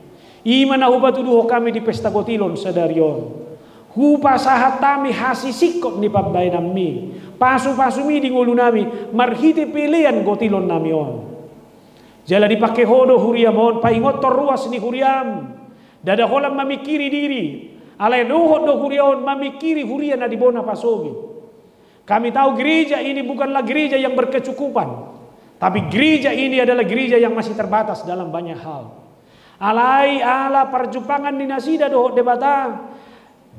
I ma na hupatuduhon hami di pesta gotilon sadari on. Hupasahat hami hasisingkop ni pambahenanmi, pasu-pasumi di ngolu nami, marhite pelean gotilon nami on. Jala dipangke Ho do huriam on, paingothon ruas ni huriam. Ndada holan mamingkiri diri, alai dohot do huria on mamingkiri huria na di bona pasogit. Kami tahu gereja ini bukanlah gereja yang berkecukupan, tapi gereja ini adalah gereja yang masih terbatas dalam banyak hal. Alai ala parjumpangan ni nasida dohot Debata,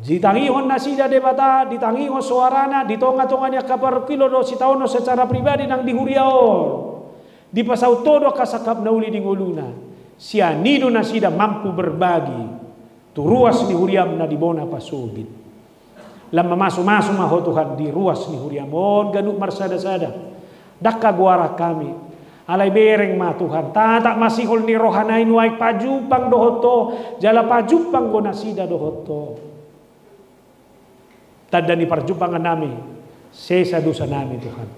ditangihon nasida Debata, ditangihon soarana, di tonga-tonga ni angka parungkilon dohot sitaonon secara pribadi nang di huria on. Dipasaut Ho do angka sangkap na uli di ngoluna. Sian i do nasida mampu berbagi tu ruas ni huriam na di bona pasogit. Lam mamasu-masu ma Ho Tuhan di ruas ni huriam on ganup marsada-sada. Ndang hagoaran hami. Alai bereng ma Tuhan, tatap ma sihol ni rohana i nuaeng pajumpang dohot Ho, jala pajumpang do nasida dohot Ho. Tanda ni parjumpangan nami, sesa dosa nami Tuhan.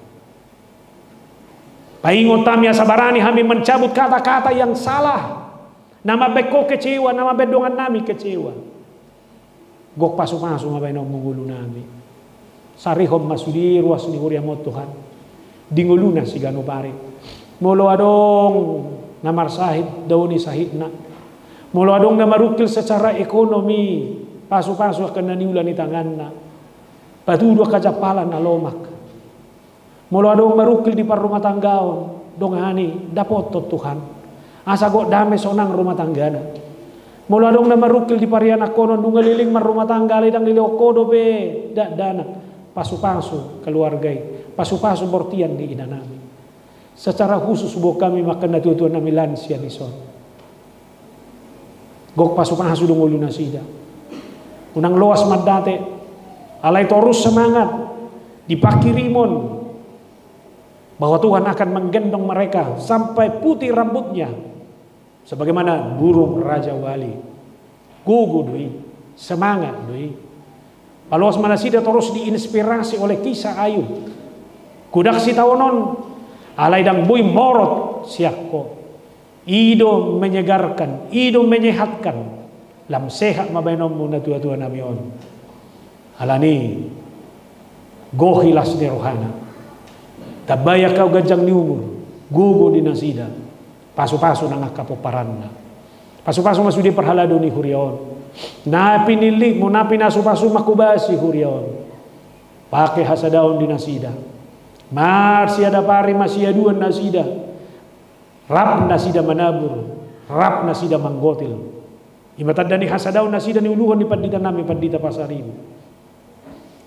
Paingot hami asa barani hami mencabut kata-kata yang salah, na mambahen Ho kecewa, na mambahen dongan nami kecewa. Gok pasu-pasu ma baenonmu ngolu nami. Sarihon ma sude ruas ni huriam on Tuhan di ngoluna siganup ari. Molo adong na marsahit, dao ni sahitna. Molo adong na marungkil secara ekonomi, pasu-pasu angka na niula ni tanganna. Patudu angka jampalan na lomak. Molo adong marungkil di parrumatanggaon, dongani, dapothon Tuhan. Asa gok dame sonang rumah tanggana. Molo adong na marungkil di parianakhonon, nunga leleng marrumah tangga, alai ndang dilehon Ho dope dakdanak, pasu-pasu keluarga i, pasu-pasu bortian ni ina nami. Secara khusus huboan hami ma angka natua-tua nami lansia dison. Gok pasu-pasu do ngolu nasida. Unang loas mandate, alai torus semangat di pangkirimon, bahwa Tuhan akan menggendong mereka sampai putih rambutnya sebagaimana burung rajawali. Gogo do i, semangat do i. Paloas ma nasida torus diinspirasi oleh kisah Ayub. Godang sitaonon, alai ndang boi morot sian Ho. I do menyegarkan, i do menyehatkan. Lam sehat ma baenonmu natua-tua nami on. Alani i, gohi las ni rohana. Tambai angka ganjang ni umur, gogo di nasida. Pasu-pasu nang angka pomparanna. Pasu-pasu ma sude parhalado ni huria on. Na pinillitmu, na pinasu-pasum ma hobasi huria on. Pake hasadaon di nasida. Marsiadapari masiaduan nasida. Rap nasida manabur, rap nasida manggotil. I ma tanda ni hasadaon nasida niuluhon ni pandita nami, Pandita Pasaribu.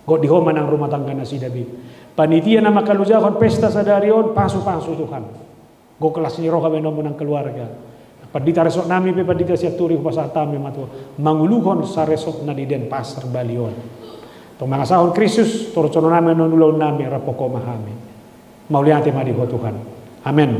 Gok di Ho ma nang rumah tangga nasida be. Panitia na mangkalojahon pesta sadari on, pasu-pasu Tuhan. Gok las ni roha baenonmu nang keluarga. Pandita resort nami pe, Pandita Sianturi, hupasahat hami ma tu Ho manguluhon saresort na di Denpasar, Bali on. Tong mangasahon Kristus, torushonon nami annon ulaon nami, rap Ho ma hami. Mauliate ma di Ho Tuhan. Amen.